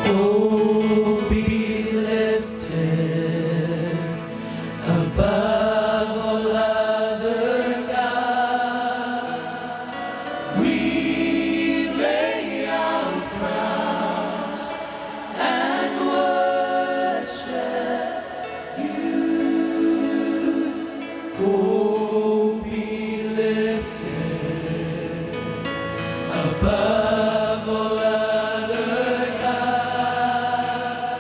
Oh, be lifted above all other gods. We lay our crowns and worship you. Oh, be lifted above all other gods.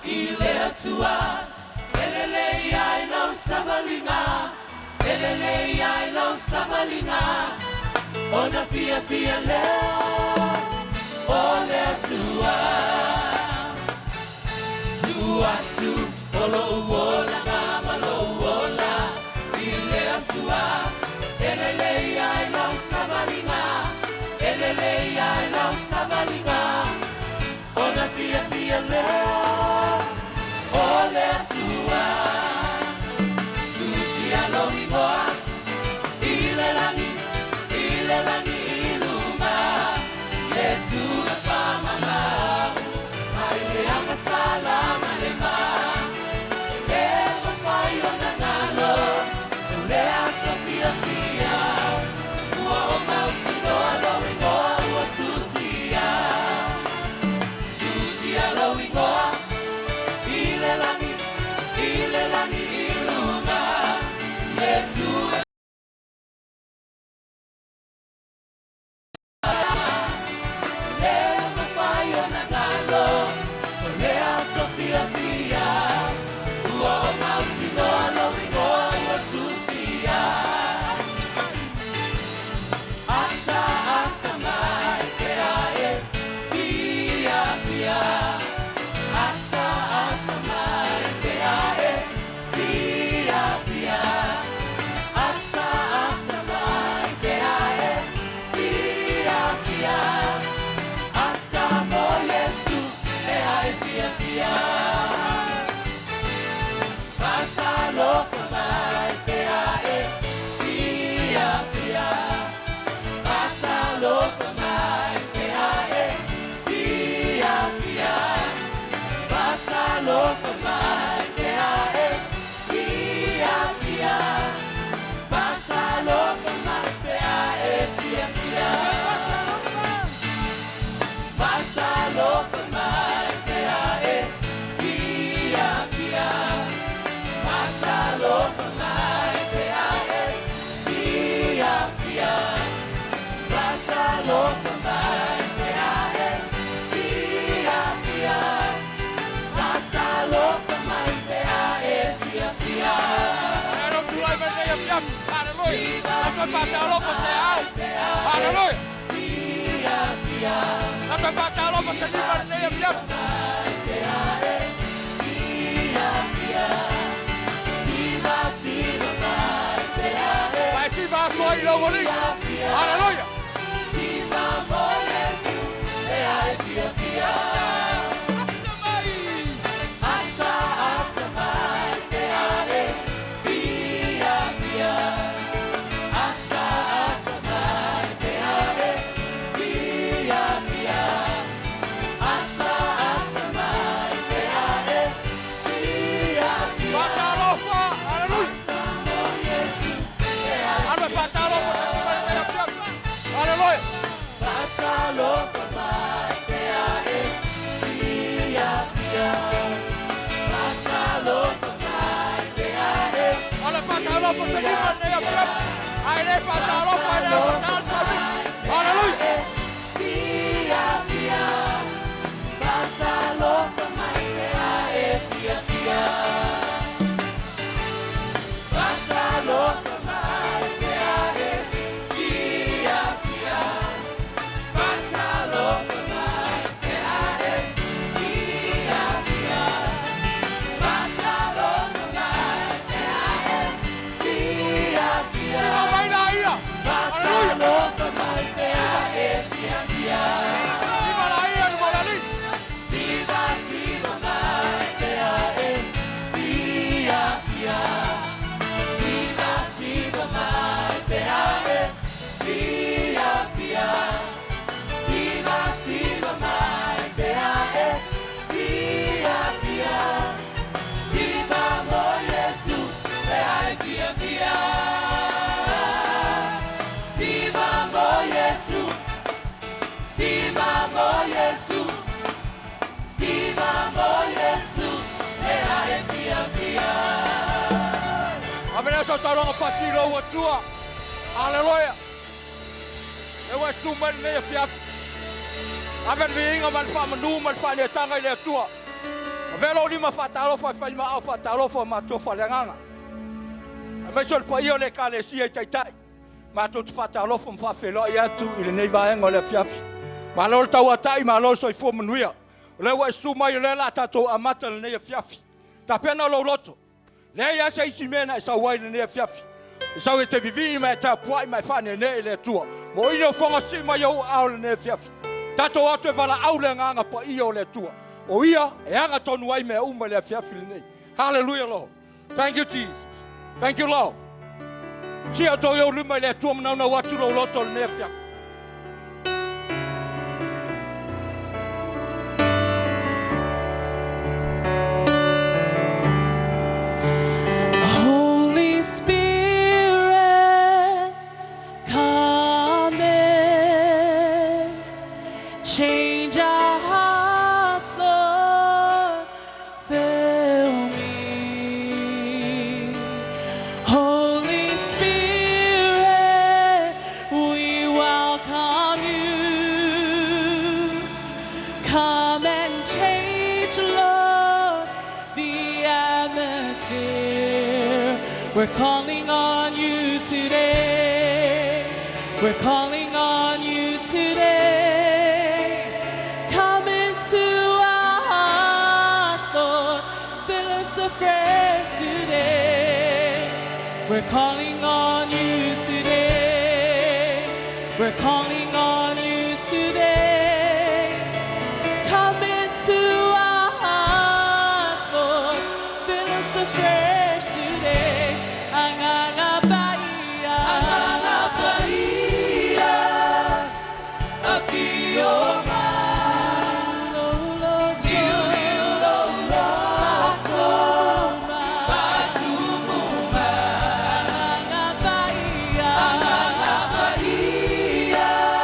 I le Atua e lelei ai lau savaliga, e lelei ai lau savaliga, ona fiafia lea o le Atua. Tuu atu o lou olaga ma lou ola i le Atua, e lelei ai lau savaliga, e lelei ai lau savaliga, ona fiafia lea o le Atua. Tusia lou igoa i le lagi, i le lagi i luga, Iesu e faamagalo mai le agasala ma le ma. E le mafai ona galo o le aso fiafia, ua o mautinoa lou igoa ua tusia. Tusia lou igoa i le lagi, i le lagi i luga, Iesu e le mafai ona galo o le aso fiafia, ua o mautinoa lou igoa ua tusia. Ata ata mai pe ae fiafia, ata ata mai pe ae fiafia, ata ata mai pe ae fiafia, ata mo Iesu e ae fiafia. Fatalofa mai pe ae fiafia, fatalofa mai pe ae fiafia, fatalofa mai pe ae fiafia, fatalofa mai pe ae fiafia, fatalofa mai pe ae fiafia, fatalofa mai pe ae fiafia, fatalofa mai pe ae fiafia, fatalofa mai pe ae fiafia. Alo tulai mai lenei afiafi. Haleluia. Ape faatalofa taeao. Haleluia. Fiafia. Ape faatalofa Seliva lenei afiafi. Fiafia, siva siva mai pe ae Vae siva atu ai i lou alii. Haleluia. Siva mo Iesu e ae fiafia. Ata mai. Ata ata mai pe ae fiafia, ata ata mai pe ae fiafia, ata ata mai pe ae fiafia. Faatalofa. Haleluia. Mo Iesu e ae Ape faatalofa Seliva lenei afiafi. Haleluia. Fatalofa mai pe ae fiafia, fatalofa mai pe ae Ala faatalofa Seliva lenei afiafi. Ae le faatalofa e le afatalfa. Haleluia. Fiafia, fatalofa mai pe ae fiafia, fatalofa mai pe ae fiafia, fatalofa mai pe ae fiafia, fatalofa mai pe ae fiafia. Siva mai la ia. Haleluia. Fatalofa mai pe ae fiafia. Siva la ia le malali. Siva siva mai pe ae fiafia. Siva siva mai pe ae fiafia. Siva siva mai pe ae fiafia. Siva mo Iesu pe ae fiafia. Siva mo Iesu. Siva mo Iesu. Siva mo Iesu e ae fiafia. Ave lea sau taulaga faatilo lou Atua. Haleluia. E ua e susu mai lenei afiafi. Ave le viiga ma le faamanu ma le faaleataga i le Atua. Avea lou lima faatalofa i faimaau faatalofa matou faaleagaga. Aemaise o le paia o le Ekalesia i Taitai. Matou te faatalofa ma faafeiloai atu i lenei vaega o le afiafi. Malo le tauatai, malo le soifua manuia. O lea ua e susu mai, o lea o le a tatou amata lenei afiafi. Tapena lou loto. Leai lava se isi mea na e sau ai i lenei afiafi. E sau e te vivii ma e tapuai ma e faaneenee i le Atua. Moina fofoga sii mai ou aao i lenei afiafi. Tatou atu e valaau le agaga paia o le Atua. O ia e aga tonu ai mea uma i le afiafi lenei. Hallelujah, Lord. Thank you, Jesus. Thank you, Lord. Sia outou i ou lima i le Atua ma naunau atu lou loto i lenei afiafi. Holy Spirit, come in. Change our hearts, Lord. Fill me. Holy Spirit, we welcome you. Come and change, Lord, the atmosphere. We're calling on you today. We're calling on you today. Come into our hearts, Lord. Fill us afresh today. We're calling on you today. We're calling on you today. Come into our hearts, Lord. Fill us afresh today. Agaga Paia. Agaga Paia. Afio mai. Agaga Paia. Agaga Paia.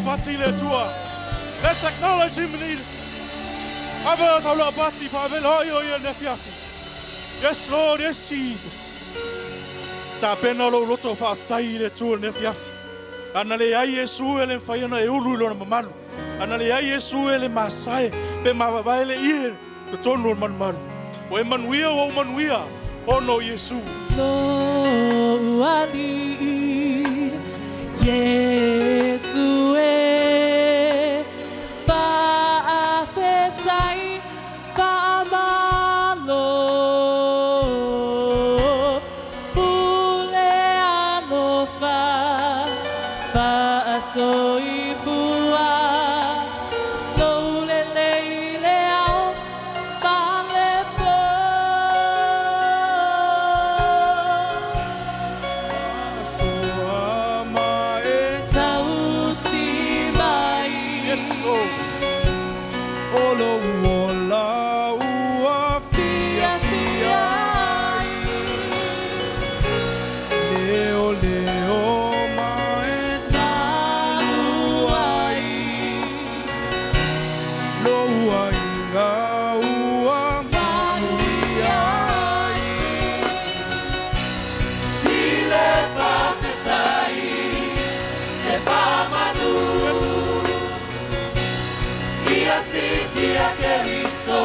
taulaga pati i le Atua. Let's acknowledge him in his. Ave lau taulaga pati, faafeiloai o ia i le afiafi. Yes, Lord, yes, Jesus. Tapena lou loto faafetai i le Atua i le afiafi. Ana leai Iesu e le mafai ona e ulu i lona mamalu. Ana leai Iesu e le masae pe mavavae le ie totonu o le malumalu. Ua e manuia ua ou manuia ona o Iesu. Lou Alii Iesu e, Faafetai faamalo, Pule alofa faasoifua, Lou lelei i le ao ma le po. Faasoa ma e Tausi mai. Yes, Lord. O lou ola ua Fiafia ai. Leoleo ma e Talu ai. Lou aiga ua Manuia ai. Sile faafetai le faamanu. Ia siitia Keriso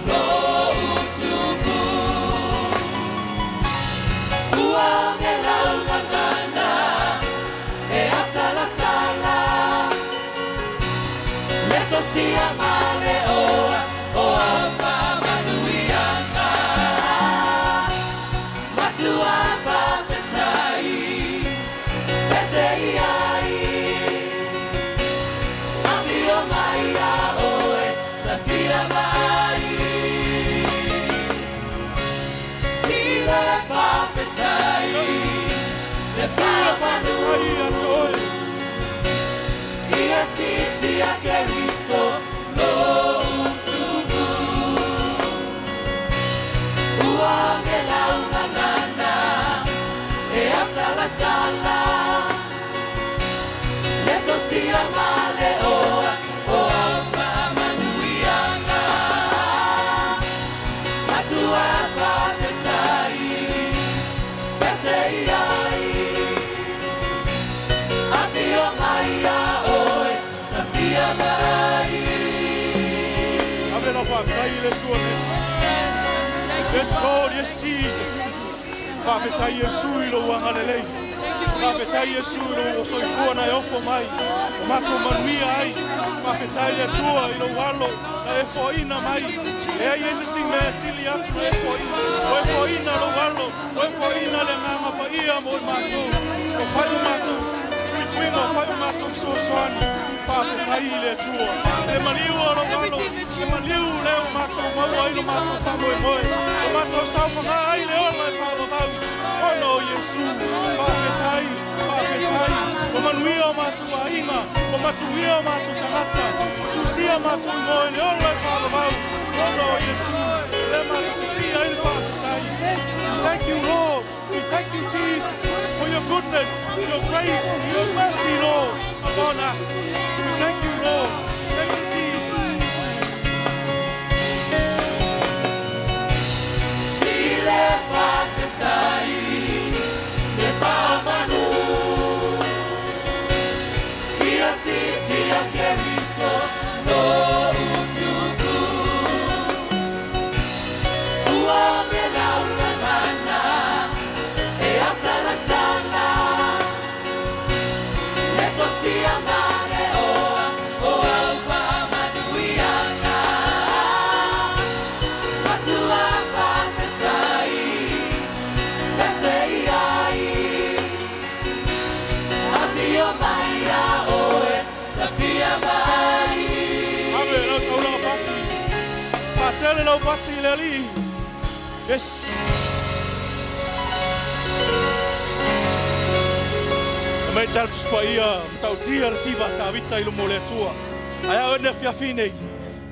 lou utupu. Ua oge lau gagana e atalatala. Le sosia ma le oa o au faamanuiaga. Matua faafetai, pese i ai. Afio mai ia oe, tafia mai. Sile faafetai, le faamanu. Ai ia te oe. Ia siitia Keriso lou utupu. Ua oge lau gagana e atalatala. Le sosia ma le oa o au faamanuiaga. Matua faafetai, pese i ai. Afio mai ia oe, tafia mai. Ave lau faafetai i le Atua nei. Yes, Lord, yes, Jesus. Faafetai Iesu i lou agalelei. Faafetai Iesu i lou soifua na e ofo mai. O matou manuia ai. Faafetai le Atua i lou alo na e foaina mai. Leai e se isi mea sili atu na e foaina. O e foaina lou alo. O e foaina le agaga paia mo i matou. O fai o matou. Puipuiga o fai o matou fesoasoani. Faafetai i le Atua. Le maliu o lou alo. Le maliu le o matou maua ai lo matou faamoemoe. O matou saofaga ai le ola e faavavau. Ona o Iesu. Faafetai, faafetai. O manuia o matou aiga. O matuia o matou tagata. Tusia matou igoa i le ola e faavavau. Ona o Iesu. Le matou te sia ai le faafetai. Thank you, Lord. We thank you, Jesus, for your goodness, your grace, your mercy, Lord, upon us. We thank you, Lord. Thank you, Jesus. Sile faafetai, le faamanu. Ia siitia Keriso lou utupu. Ua oge lau gagana e atalatala. Le sosia ma le oa o au faamanuiaga. Matua faafetai, pese i ai. Afio mai ia oe, tafia mai. Ave lau taulaga pati. Faatele lau pati i le Alii. Yes. E mai tala Tusi Paia, matautia le siva a Tavita i luma o le Atua. Ae a oe le afiafi nei,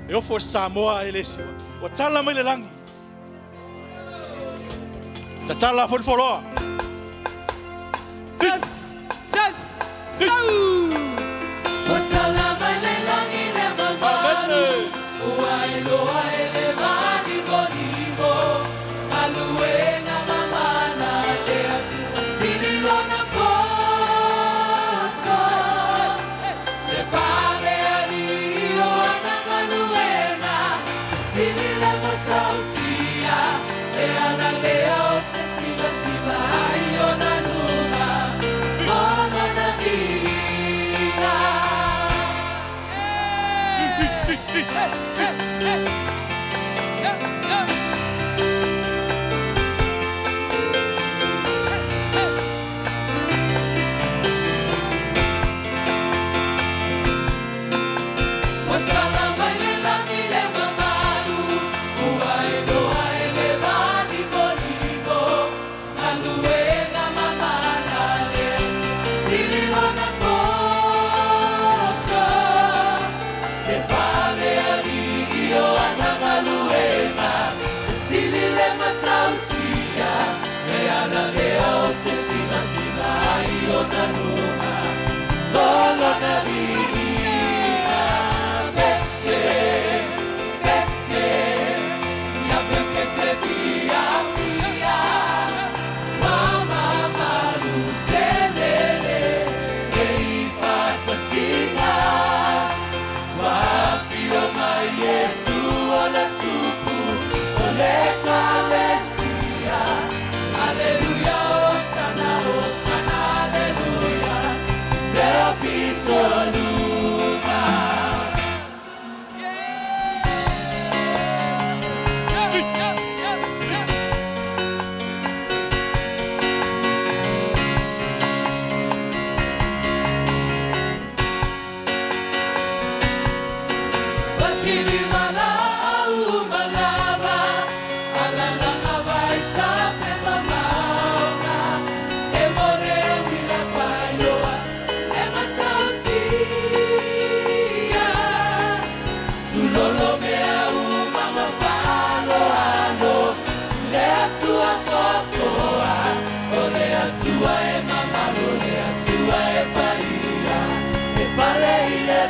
e ofo e Samoa e le siva. Ua tala mai le lagi. Tatala foi le foloa. Tes, tes, sau. Ua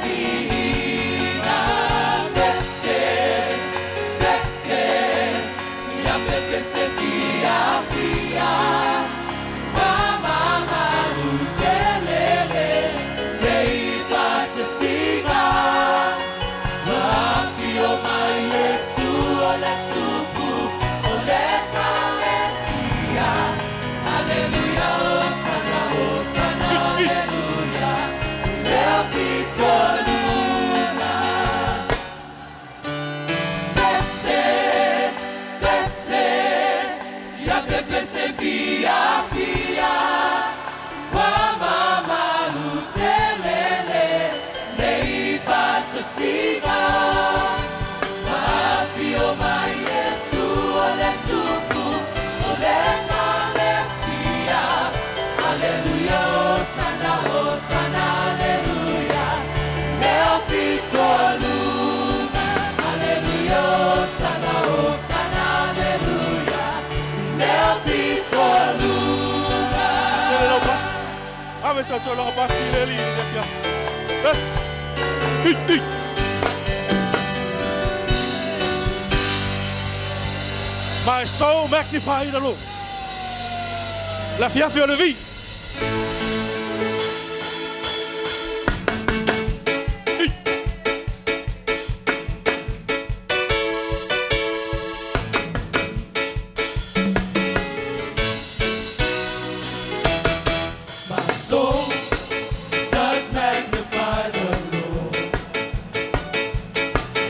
viiga. Pese, pese, ia pepese fiafia. Wamamalutelele, leifatesiga. Wafio mai Yesu o le tupu o le kalesia. Hallelujah, Hosanna, Hosanna, hallelujah. Leo pitoluna. Pese, pese, ia pepese fiafia. Wamamalutelele, leifatosiga. Wafio mai Yesu o le tupu o le kalesia. Hallelujah, Hosanna, Hosanna, hallelujah. Leo pitoluna. Hallelujah, Hosanna, Hosanna, hallelujah. Leo pitoluna. Tele lau pati. Ave sa tau lau pati le li le fia. Yes. Hi, hi. My soul magnify the Lord. La fiafia o le vi. Hi. My soul does magnify the Lord,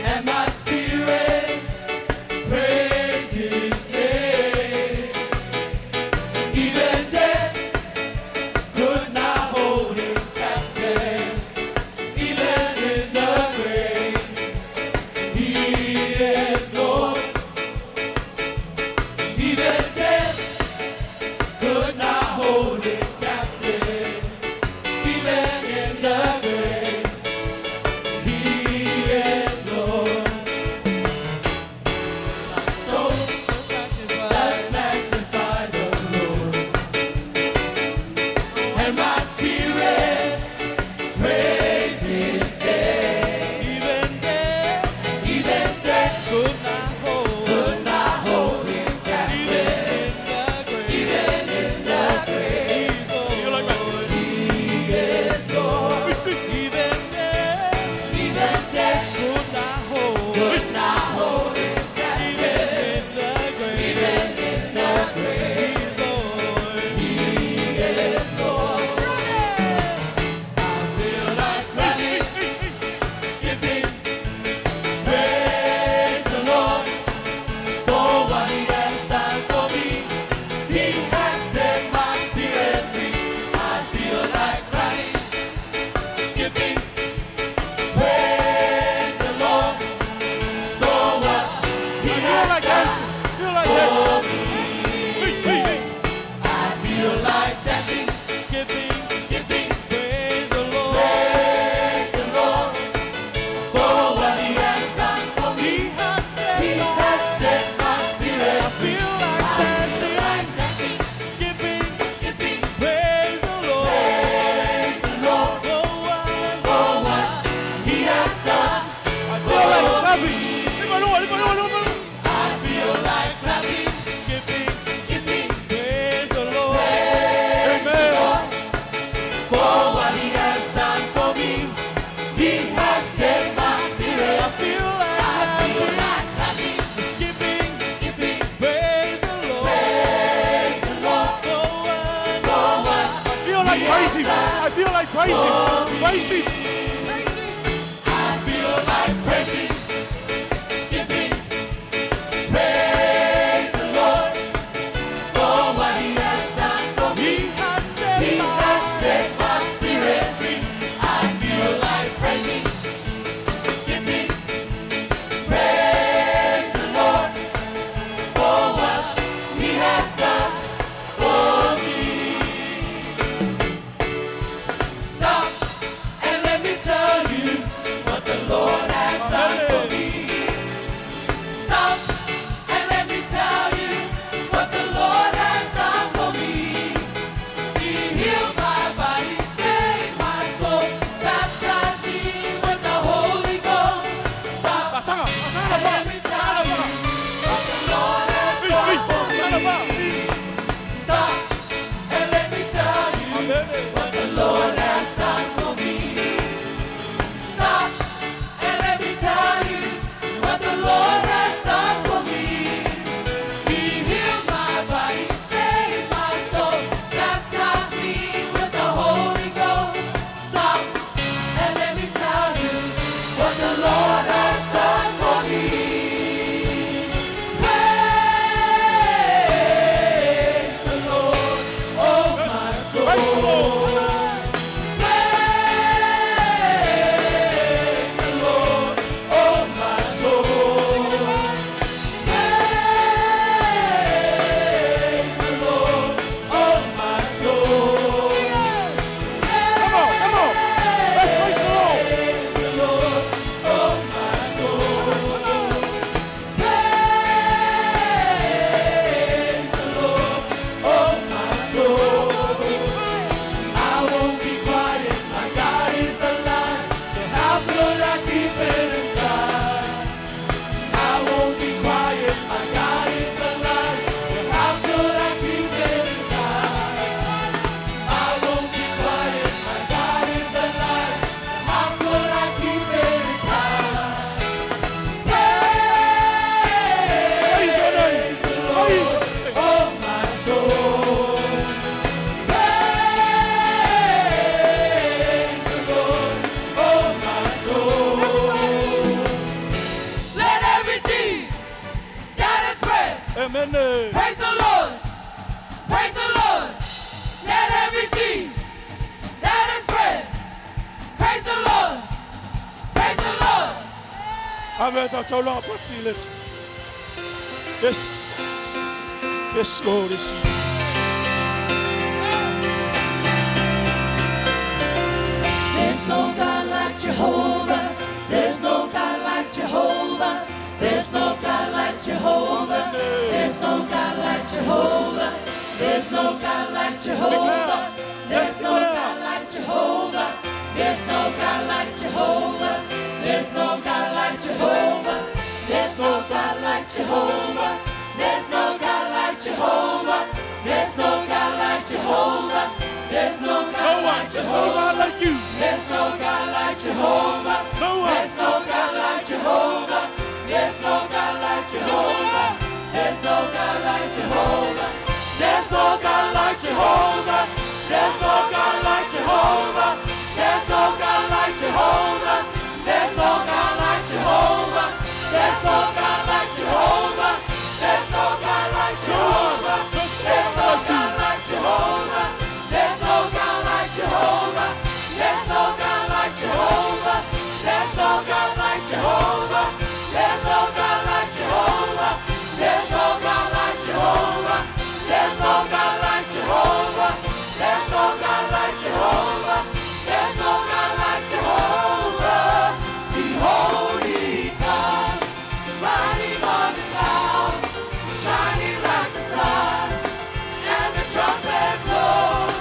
and my spirit praise His name. Even death could not hold Him captive. Even in the grave, He is Lord. Even death could not hold Him captive. Even in the grave, He is Lord. My soul does magnify the Lord, and my spirit praise His name. Even death could not hold Him captive. Even in the grave, He is Lord. Even death could not hold Him captive. Even in the grave, He is Lord. I feel like running, skipping, praise the Lord for what He has done for me. He has set my spirit free. I feel like running, skipping, praise the Lord for what He Feel has like done dancing. Feel like for dancing. me. Hi, hi, hi. I feel like dancing, skipping, praise the Lord for what He has done for me. He has set my spirit free. I feel like dancing, skipping, praise the Lord for what He has done. I feel like clapping. Limalua, limalua, limalua. I feel like clapping, skipping, praise the Amen. Lord for what He has done for me. He has set my spirit free. I feel like clapping, skipping, praise the Lord for what I feel like praising. I feel like praising. Praise Him. I feel like praising, skipping, praise the Lord for what He has done for me. He has set my spirit free. I feel like praising, skipping, praise the Lord for what He has done for me. Stop and let me Ave a taulaga pati i le Atua. Yes. Yes, Lord, yes, Jesus. There's no God like Jehovah. There's no God like Jehovah. There's no God like Jehovah. There's no God like Jehovah. There's no God like Jehovah. There's no God like Jehovah. There's no God like Jehovah. There's no God like Jehovah. There's no God like Jehovah. There's no God like Jehovah. There's no God like Jehovah. There's no God No one, like there's no Jehovah. God like you. There's no God like Jehovah. No one. There's no God like Jehovah. There's no God like Jehovah. There's no God like Jehovah. There's no God like Jehovah. There's no God like Jehovah. There's no God like Jehovah. There's no God like Jehovah. There's no God like Jehovah. There's no God like Jehovah. There's no God like Jehovah. There's no God like Jehovah. There's no God like Jehovah. There's no God like Jehovah. There's no God like Jehovah. There's no God like Jehovah. There's no God like Jehovah. There's no God like Jehovah. There's no God like Jehovah. Behold, he comes, riding on the clouds, shining like the sun. And the trumpet blows,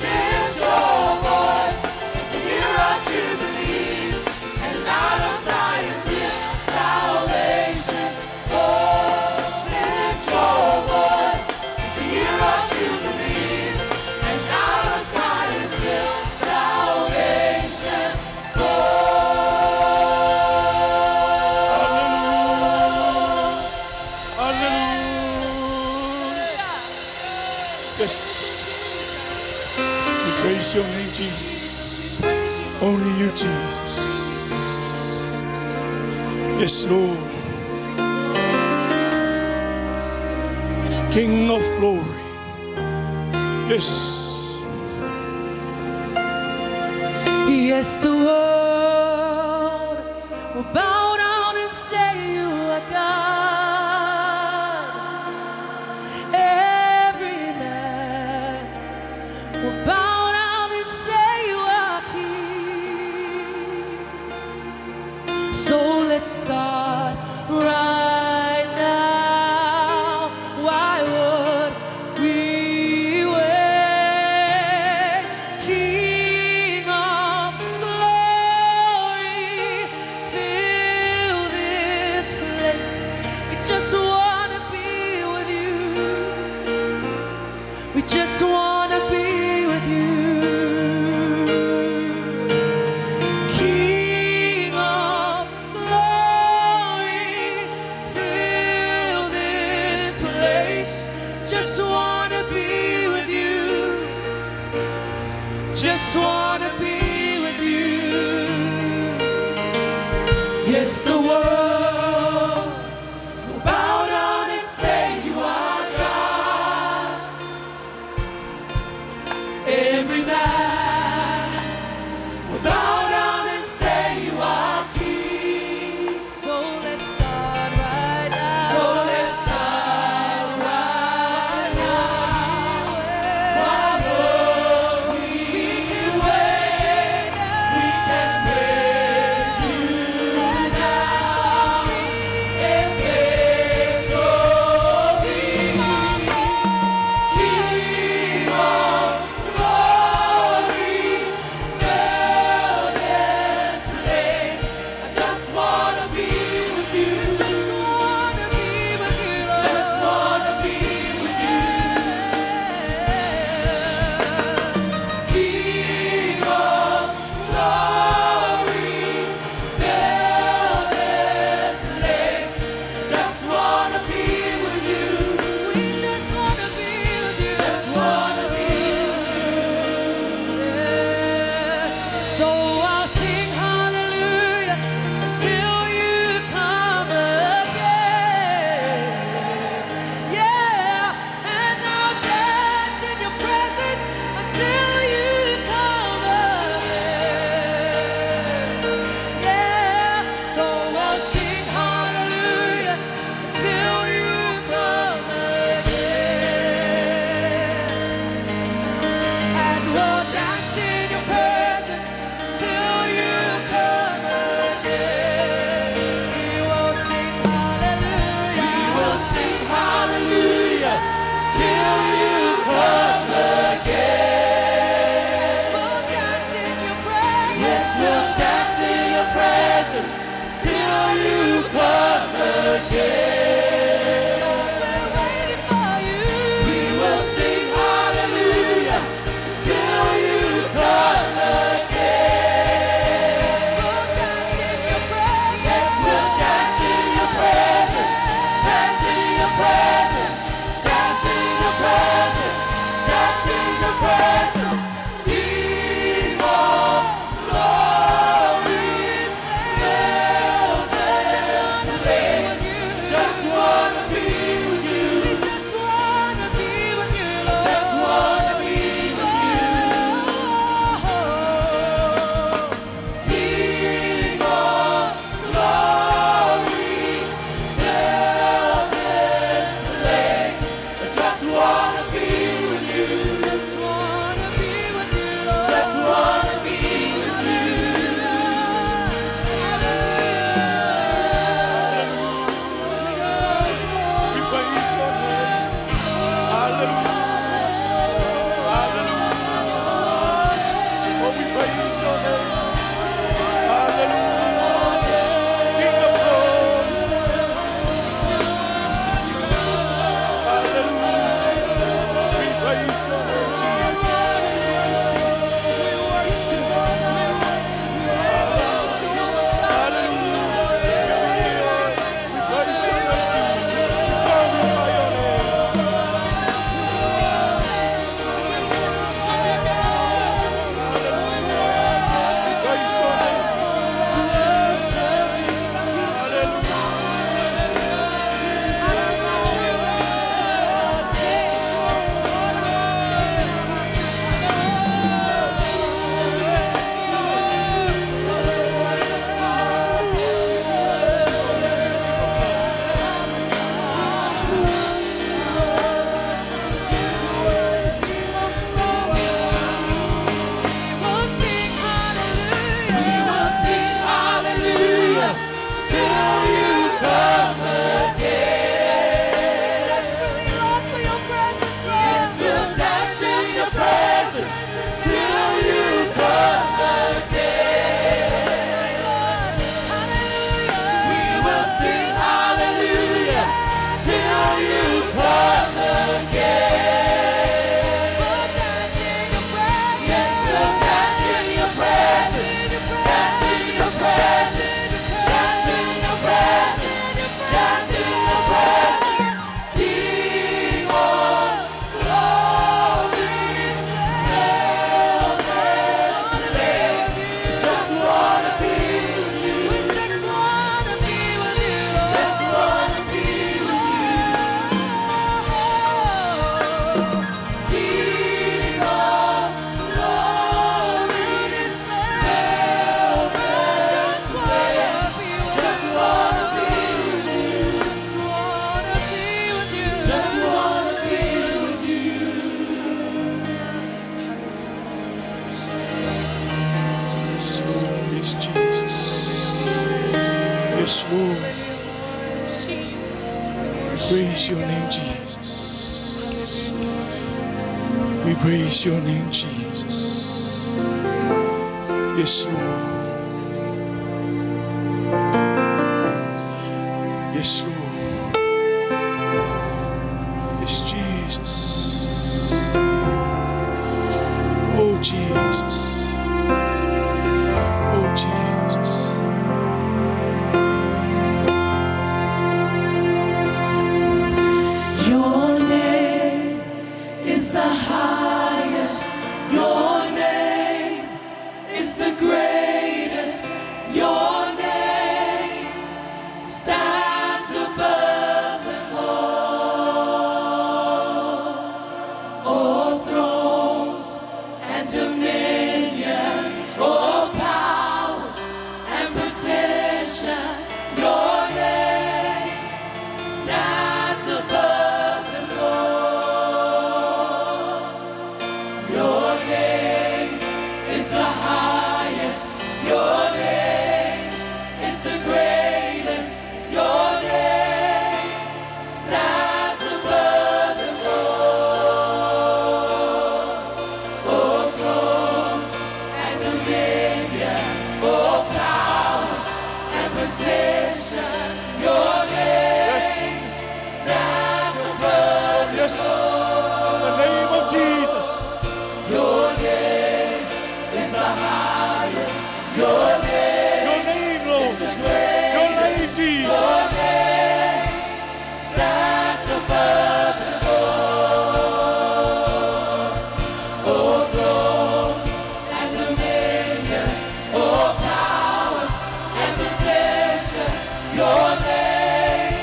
lift your voice. It's the year of Jubilee, and out of Zion's here salvation. Oh, lift your voice. It's the year of Jubilee, and out of Zion's here salvation. Hallelujah. Yes. We praise your name, Jesus. Only you, Jesus. Yes, Lord. King of glory. Yes. Yes, the world will bow down and say you are God. Every man will bow down and say you are King. So let's start right now. Why would we wait? King of glory, fill this place. We just want to be with you. We just want to be with you. King of glory, fill this place. Just want to be with you. Just want to be with you. Yes, the world will bow down and say you are God. Every man will bow down and say you are King. So let's start right now. So let's start right now. Why would we wait? We can praise you now. Yes, Lord. Jesus. We praise your name, Jesus. We praise your name, Jesus. Yes, Lord. Yes, Lord. Yes, Jesus. Oh, Jesus. Oh, Jesus. Your name is the highest. Your name is the greatest. Your name stands above them all. All thrones and dominions, all powers and positions. Your name stands above them all. Your name is the highest. Your name is the greatest. Your name stands above them all. All thrones and dominions, all powers and positions. Your name Yes. stands above them Yes. The name of Jesus. Your name is the highest. Your name Your name, Lord. Your name, Jesus. Your name stands above them all. All thrones and dominion, all powers and position. Your name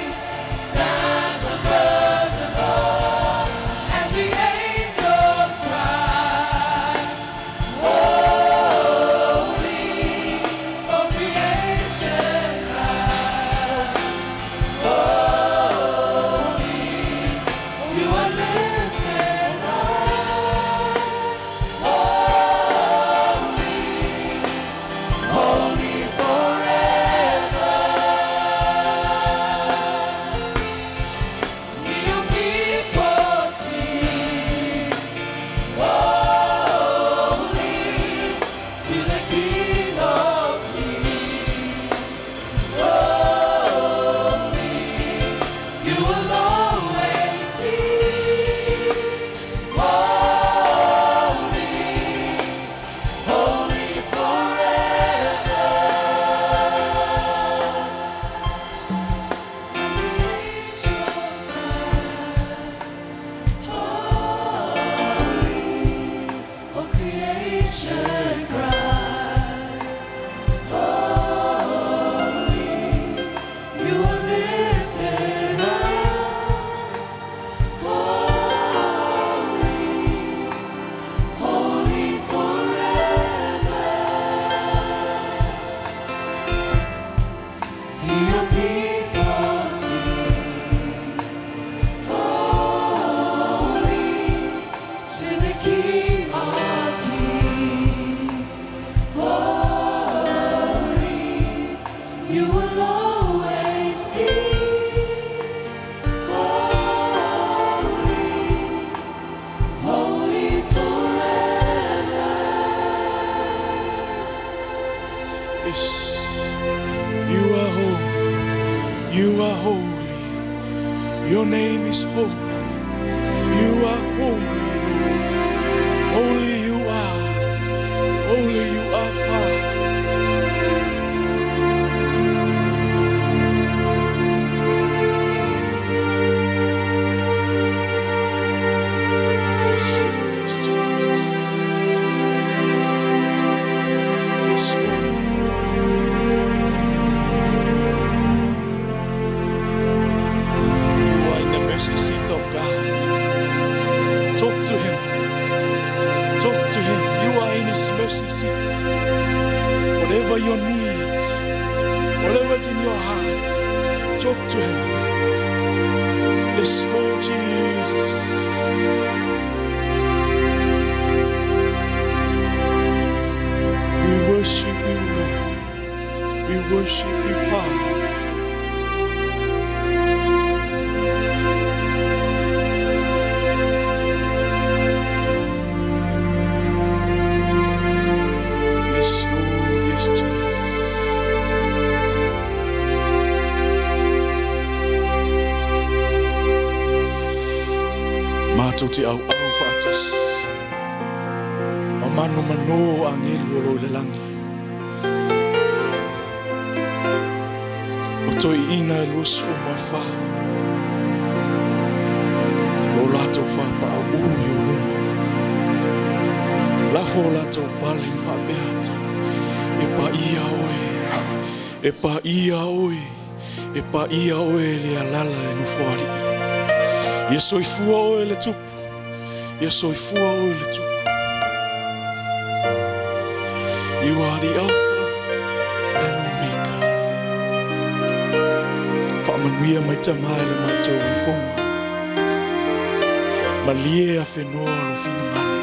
stands above them all. And the angels cry, Holy, all creation cries. Holy, you are lifted high. Holy, holy forever. Your people sing, Holy to the King of Kings. Holy, you will always be holy, holy forever. And the angels cry, Holy, all creation cries, Holy, you are lifted high. Holy, holy forever. Hear your people sing, Holy to the King of Kings. Holy, you will always be holy, holy forever. Yes. You are holy. You are holy. Your name is holy. You are holy, Lord. Holy you are. Holy you are, Father. Yes, Lord, yes, Jesus. Yes, Lord. You are in the mercy seat of God. Talk to Him. Talk to Him. You are in His mercy seat. Whatever your needs, whatever's in your heart, talk to Him. Yes, Lord Jesus. We worship you, Lord. We worship you, Father. Tatou te auau faatasi ma manumanō o agelu o lo o i le lagi. O toeaiina e 24, lo latou faapaauū i ou luma. Lafo o latou pale ma faapea atu, E paia oe, e paia oe, e paia oe e le alala le Nofoalii. Ia soifua oe le Tupu, ia soifua oe le Tupu. You are the Alpha and Omega. Faamanuia mai Tama i le matou ifoga. Malie afenoa lou finagalo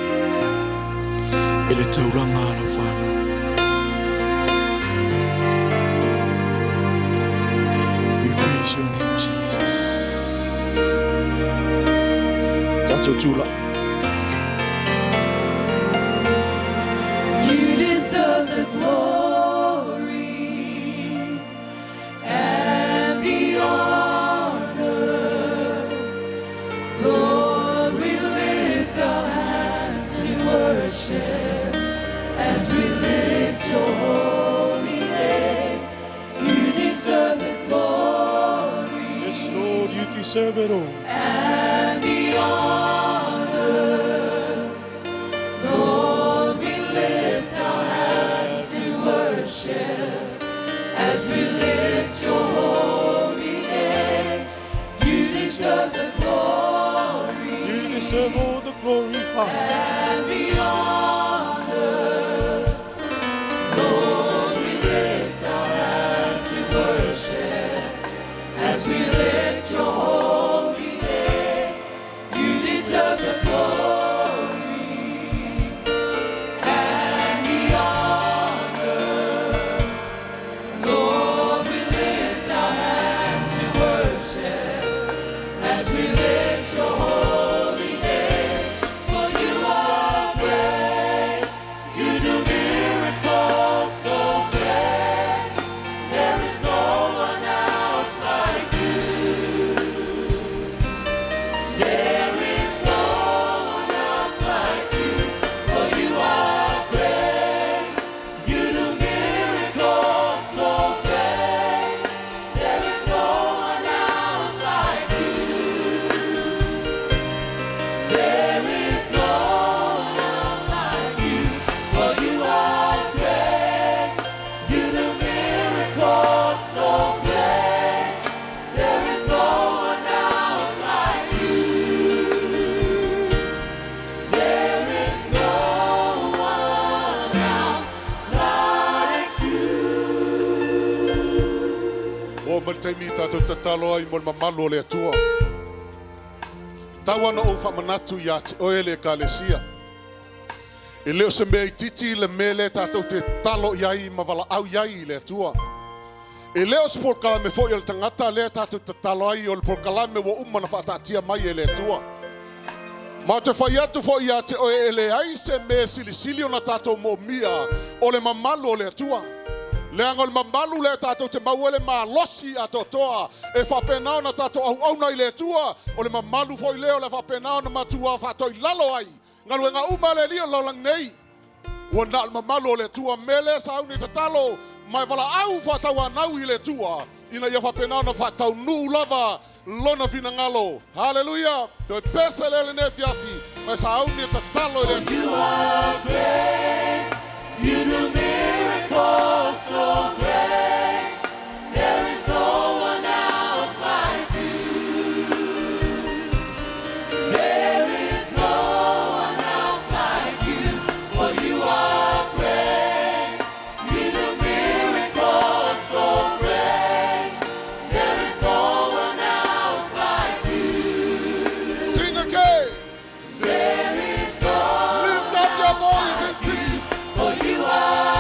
e le taulaga a lau fanau. We praise your name, Jesus. Tatou tulai. You deserve the glory and the honor. Lord, we lift our hands to worship as we lift your holy name. You deserve the glory Yes, Lord, you deserve it all. and the honor. Lord, we lift our hands to worship as we lift your holy name. You deserve the glory You deserve all the glory, Father. and the honor. Lord, we lift our hands to worship as we lift your holy name. You deserve the glory and the honor. Lord, we lift our hands to worship as we lift your holy name. For you are great, you do miracles so great. There is no one else like you. There is no one else like you. For you are great, you do miracles so great. There is no one else like you. There is no one else like you. For you are great. You do miracles so great. There is no one else like you. There is no one else like you. O ma le taimi tatou tatalo ai mo le mamalu o le Atua. Tau ana ou faamanatu ia te oe le ekalesia. E le o se mea itiiti le mea lea tatou te tatalo i ai ma valaau i ai i le Atua. E le o se polokalame foi o le tagata lea tatou tatalo ai o le polokalame ua uma na faataatia mai e le Atua. Ma ou te fai atu foi ia te oe e leai se mea silisili ona tatou moomia o le mamalu o le Atua. Leaga o le mamalu lea tatou te maua le malosi atoatoa e faapena ona tatou auauna i le Atua o le mamalu foi lea o le faapena ona matua faatoilalo ai galuega uma le Alii o le lalolagi nei. Ua na o le mamalu o le Atua mea lea sauni tatalo ma e valaau faatauanau i le Atua ina ia faapena ona faataunuu lava lona finagalo. Haleluia! Toe pese le lenei afiafi ma e sauni e tatalo i le Atua. You are great. You do miracles so great. There is no one else like you. There is no one else like you. For you are great. You do miracles so great. There is no one else like you. Sing again. There is no Lift up your voice and sing. For you are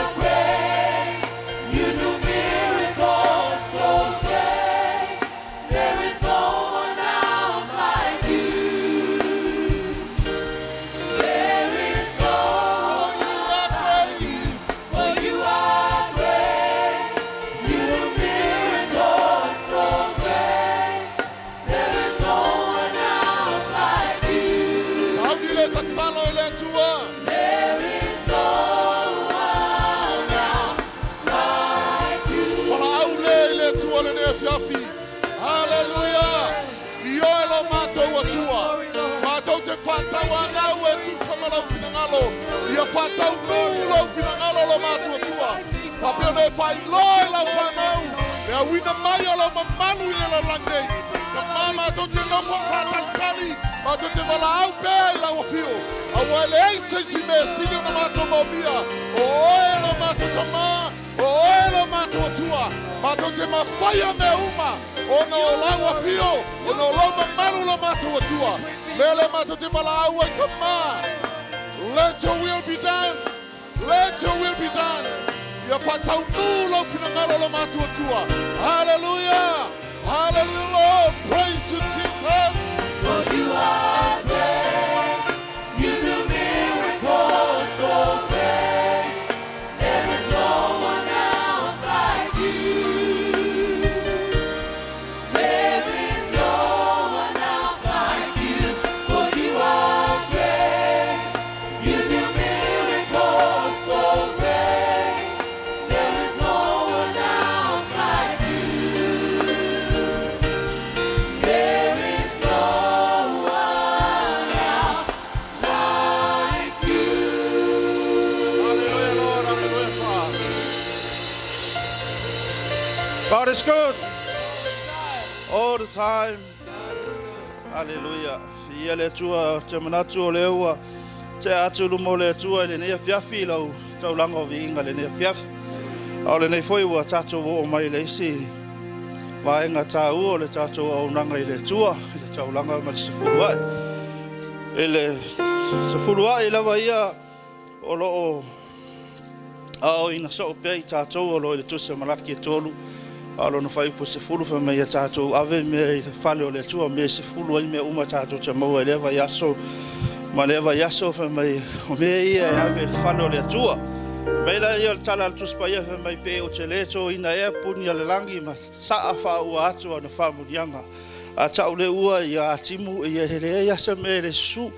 afiafi. Haleluia! I oe lo matou Atua. Matou te faatauanau e tusa ma lau finagalo. Ia faataunuu lou finagalo lo matou Atua. Faapea ona e faailoa i lau fanau le auina mai o lau mamalu i le lalolagi nei. Tama, matou te nofo faatalitali, matou te valaau pea i lau afio, aua e leai se isi mea e sili ona matou maomia, o oe lo matou Tama, o oe lo matou Atua. Matou te mafaia mea uma ona o lau afio, ona o lou mamalu lo matou Atua. Mea lea matou te valaau ai, Tama, let your will be done. Let your will be done. Ia faataunuu lou finagalo lo matou Atua. Hallelujah. Hallelujah, Lord. Praise you, Jesus. For you are great. You do miracles so great. There is no one else like you. There is no one else like you. For you are great. You do miracles so great. There is no one else like you. There is no one else like you. Hallelujah, Lord. Hallelujah, Father. God is good all the time. Hallelujah. Ia le Atua te manatu o le ua te atu luma o le Atua i lenei afiafi lau taulaga o viiga lenei afiafi. A o lenei foi ua tatou oo mai le isi vaega taua o le tatou auaunaga i le Atua, i le taulaga ma le sefuluai. I le sefuluai lava ia o loo aoina soo pea i tatou o lo i le tusi a Malaki e 3, a o lona fuaiupu 10, fai mai ia tatou ave mea i le fale o le Atua, mea e 10 ai mea uma tatou te maua i lea vaiaso ma lea vaiaso, fai mai o mea ia e ave i le fale o le Atua. Mai la ia o le tala a le Tusi Paia, fai mai pe o te lē toina ea puni a le lagi ma saa faaua atu ana faamuniaga. A tau le ua ia atimu ia e leai asa mea e le susu.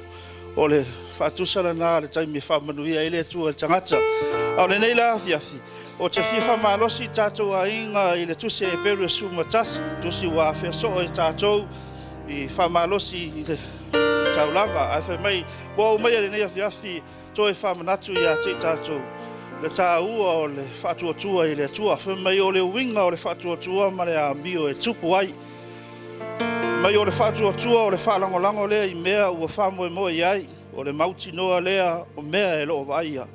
O le faatusa lena le taimi e faamanuia ai le Atua i le tagata. A o lenei la afiafi, o te fia faamalosi tatou aiga i le tusi a Heperu e 11, tusi ua afea soo e tatou i faamalosi i le taulaga. Ae fai mai, ua ou mai lenei afiafi toe faamanatu ia te i tatou le taua o le faatuatua i le Atua. Fai mai o le uiga o le faatuatua ma le amio e tupu ai. Mai o le faatuatua o le faalagolago lea i mea ua faamoemoe i ai, o le mautinoa lea o mea e loo vaaia.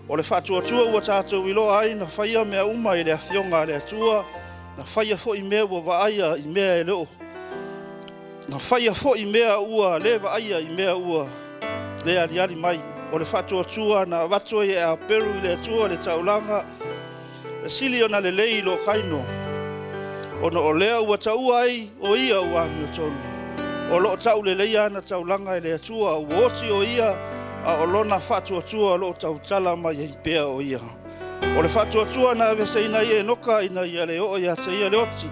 O le faatuatua ua tatou iloa ai na faia mea uma i le afioga a le Atua, na faia foi mea ua vaaia i mea e loo, na faia foi mea ua le vaaia i mea ua le aliali mai. O le faatuatua na avatu ai e Aperu i le Atua le taulaga e sili ona lelei i lo Kaino, ona o lea ua taua ai o ia ua amiotonu. O loo taulelei ana taulaga e le Atua, ua oti o ia, a o lona faatuatua o loo tautala mai ai pea o ia. O le faatuatua na aveseina ai e Enoka ina ia le oo ia te ia le oti.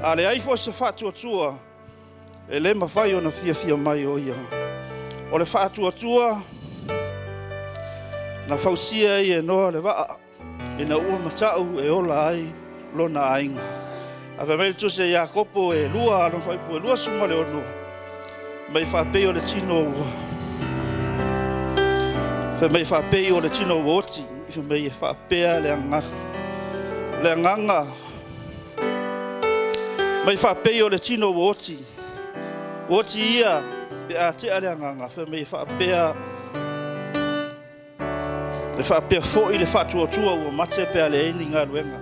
A leai foi se faatuatua, e le mafai ona fiafia mai o ia. O le faatuatua na fausia ai e Noa le vaa, ina ua matau e ola ai lona aiga. A fai mai le tusi a Iakopo e 2, lona fuaiupu e 26, mai faapei o le tino ua, fai mai faapei o le tino ua oti, fai mai e faapea le agaga, le agaga, mai faapei o le tino ua oti, ua oti ia pe a tea le agaga, fai mai e faapea, e faapea foi le faatuatua ua mate pe a leai ni galuega.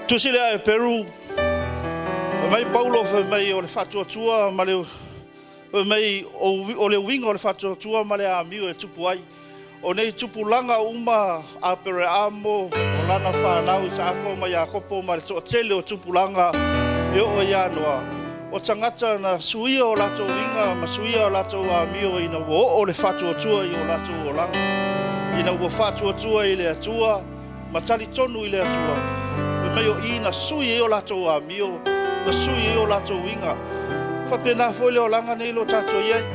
Tusi lea a Heperu, fai mai Paulo, fai mai o le faatuatua ma le, fai mai o le uiga o le faatuatua ma le amio e tupu ai. O nei tupulaga uma Apereamo, o lana whanau Isaako ma Iakopo ma le toatele o tupulaga e oo ia Noa. O tagata na suia o latou uiga ma suia o latou amio ina ua oo le faatuatua i o latou olaga. Ina ua faatuatua i le Atua, ma talitonu i le Atua. Fai mai o i na sui ai o latou amio, na sui ai o latou uiga. Faapena foi le olaga nei lo tatou i ai.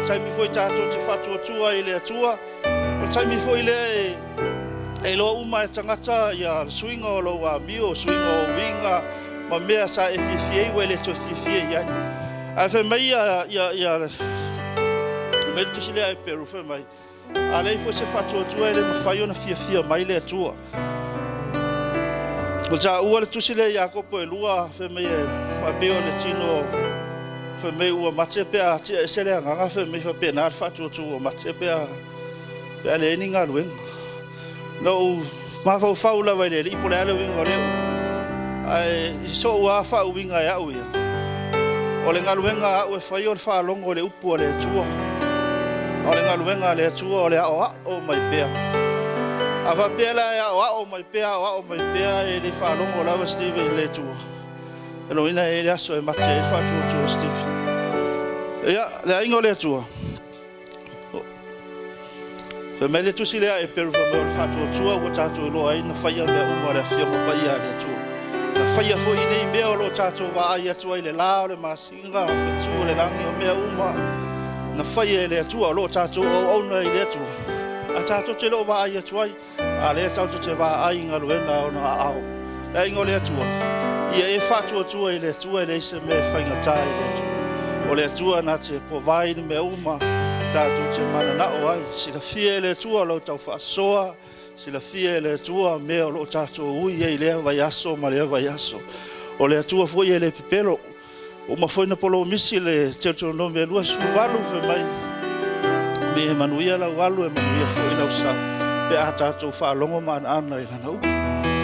Taimi foi tatou te faatuatua i le Atua, o le taimi foi lea e E iloa uma e tagata ia le suiga o lou amio, suiga o uiga ma mea sa e fiafia ai ua e le toe fiafia i ai. Ae fai mai ia ia ia fai mai le tusi lea a Heperu fai mai, a leai foi se faatuatua e le mafai ona fiafia mai le Atua. Ua taua le tusi lea Iakopo e 2 fai mai e faapea o le tino fai mai ua mate pe a tia ese le agaga fai mai faapena le faatuatua ua mate pe a pe a leai ni galuega. Na ou mafaufau lava i le Alii po o le a le uiga o lea upu. Ae i so'u lava faauiga e au ia, o le galuega a au e fai o le faalogo i le upu a le Atua. A o le galuega a le Atua o le aoao mai pea. A faapea la e aoao mai pea, aoao mai pea, e le faalogo lava Stephen i le Atua. E lona uiga e i ai le aso e mate ai le faatuatua o Stephen. Ia, le aiga o le Atua, fai mai le tusi lea a Heperu fai mai o le faatuatua ua tatou iloa ai na faia mea uma e le Afioga Paia a le Atua. Na faia foi nei mea o lo o tatou vaai atu ai i le la, o le masina, fetu o le lagi, o mea uma na faia e le Atua o lo o tatou auauna i le Atua. A tatou te le o vaai atu ai, a lea tatou te vaai i galuega a ona aao. Le aiga o le Atua, ia e faatuatua i le Atua e leai se mea e faigata i le Atua. O le Atua na te provide mea uma tatou te mananao ai. Silafia e le Atua lau tau faasoa, silafia e le Atua mea o lo o tatou ui ai i lea vaiaso ma lea vaiaso. O le Atua foi e le pepelo. Ua uma foi ona polomisi le Teutonomi 28 fai mai, me e manuia lau alu e manuia foi lau sau, pe a tatou faalogo ma anaana i lana upu.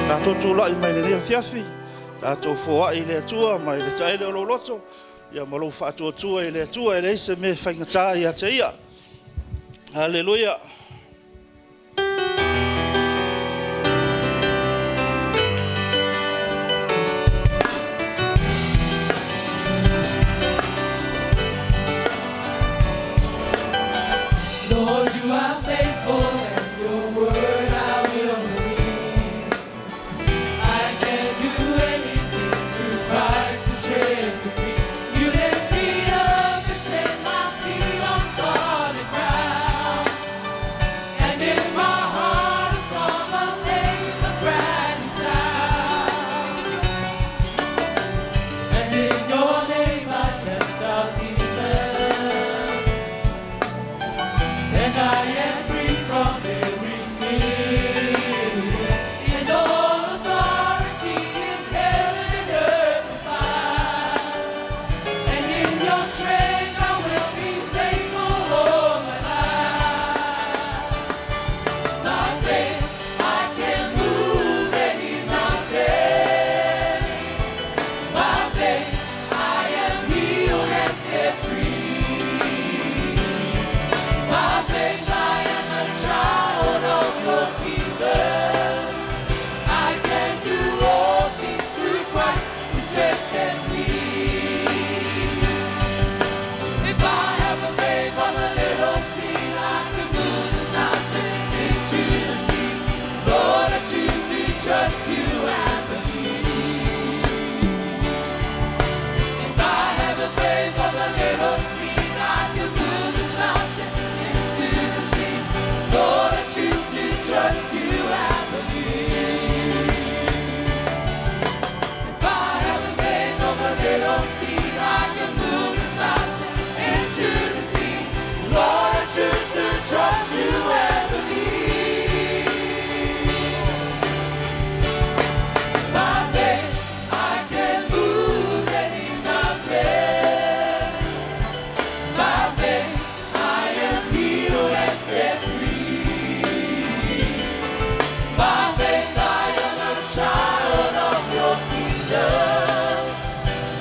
Tatou tulai mai lenei afiafi, tatou foai i le Atua mai le taele o lou loto, ia ma lou faatuatua i le Atua e leai se mea e faigata ia te ia. Haleluia. Lord, you are faithful and your word I will believe. I can do anything through Christ who strengthens me. You lift me up and set my feet on solid ground. And in my heart a song of faith, a brand new sound. And in your name I cast out demons. And I am free from every sin. And all authority in heaven and earth is mine. And in your strength I will be faithful all my life. By faith I can move any mountains. By faith I am healed and set free. By faith I am a child of your kingdom. I can do all things through Christ who strengthens me. If I have the faith of a little seed, I can move this mountain into the sea. Lord, I choose to trust you and believe. If I have the faith of a little seed, I can move this mountain into the sea. Lord, I choose to trust you and believe. If I have the faith of a little seed, I can move this mountain into the sea. Lord, I choose to trust you and believe. By faith, I can move any mountain. By faith, I am healed and set free. By faith, I am a child of your kingdom.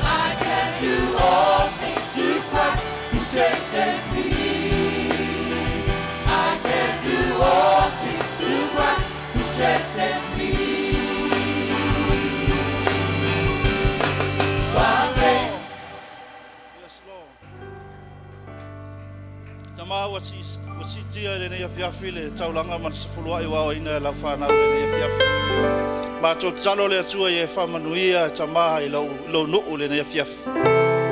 I can do all things through Christ who strengthens me. I can do all things through Christ who strengthens me. By faith. Yes, Lord. Tama ua si ua sitia i lenei afiafi le taulaga ma le sefuluai ua aoaina e lau fanau i lenei afiafi. Matou tatalo le Atua ia e faamanuia e Tama i lou, lou nuu i lenei afiafi.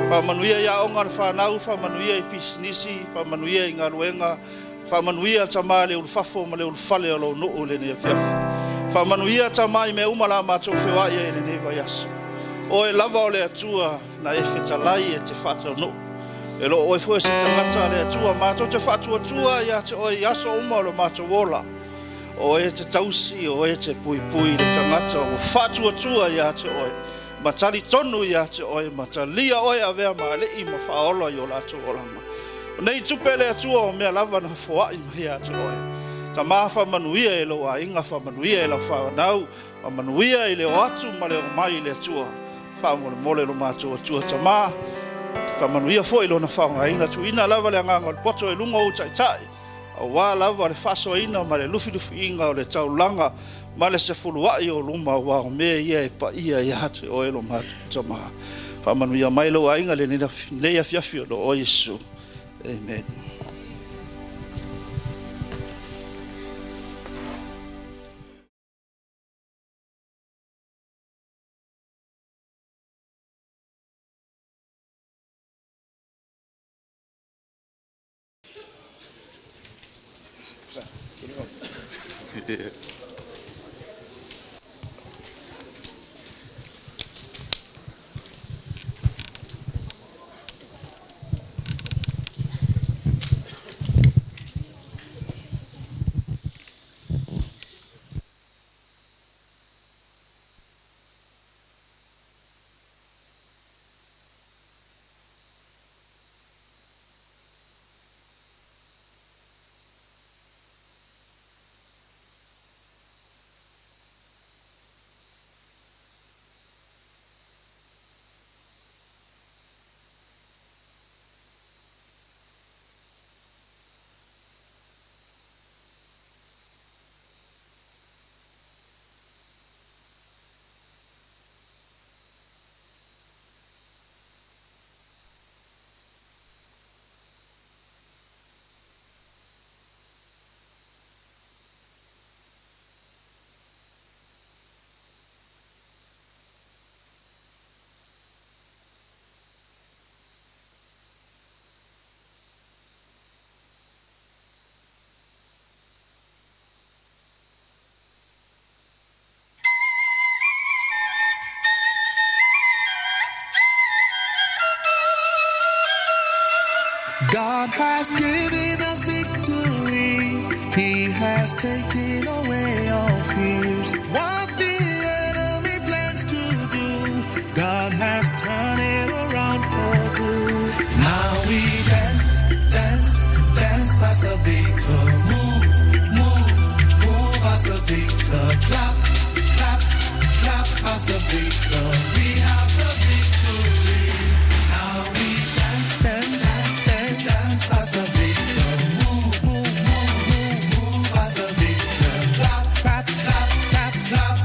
Faamanuia i aoga a le fanau, faamanuia i pisinisi, faamanuia i galuega, Faamanuia Tama i le ulufafo ma le ulufale o lou nuu i lenei afiafi. Faamanuia Tama i mea uma o le a matou feoai ai i lenei vaiaso. O Oe lava o le Atua na e fetalai e te faataunuu. E le o Oe foi o se tagata le Atua matou te faatuatua ia te Oe i aso uma o lo matou ola. O Oe e te tausi, o Oe e te puipui i le tagata ua faatuatua ia te Oe ma talitonu ia te Oe ma talia Oe e avea ma Alii ma Faaola i o latou olaga. O nei tupe le Atua o mea lava na foai mai ia te Oe. Tama faamanuia i lou aiga, faamanuia i lau fanau, faamanuia i le o atu ma le omai i le Atua. Faamolemole lo matou Atua Tama, faamanuia foi i lona faaaogaina, tuuina lava le agaga o le poto i luga o ou taitai, aua lava le faasoaina ma le lufilufiina o le taulaga ma le sefuluai o luma, aua o mea ia e paia ia te Oe lo matou Tama. Faamanuia mai lou aiga i lenei afiafi o lo o Iesu. Amen. God has given us victory. He has taken away all fears. What the enemy plans to do, God has turned it around for good. Now we dance, dance, dance as a victor. Move, move, move as a victor. Clap, clap, clap as a victor. We have the victory. Now we dance, dance, dance, dance as a victor. Move, move, move, move, move as a victor. Clap, clap, clap, clap, clap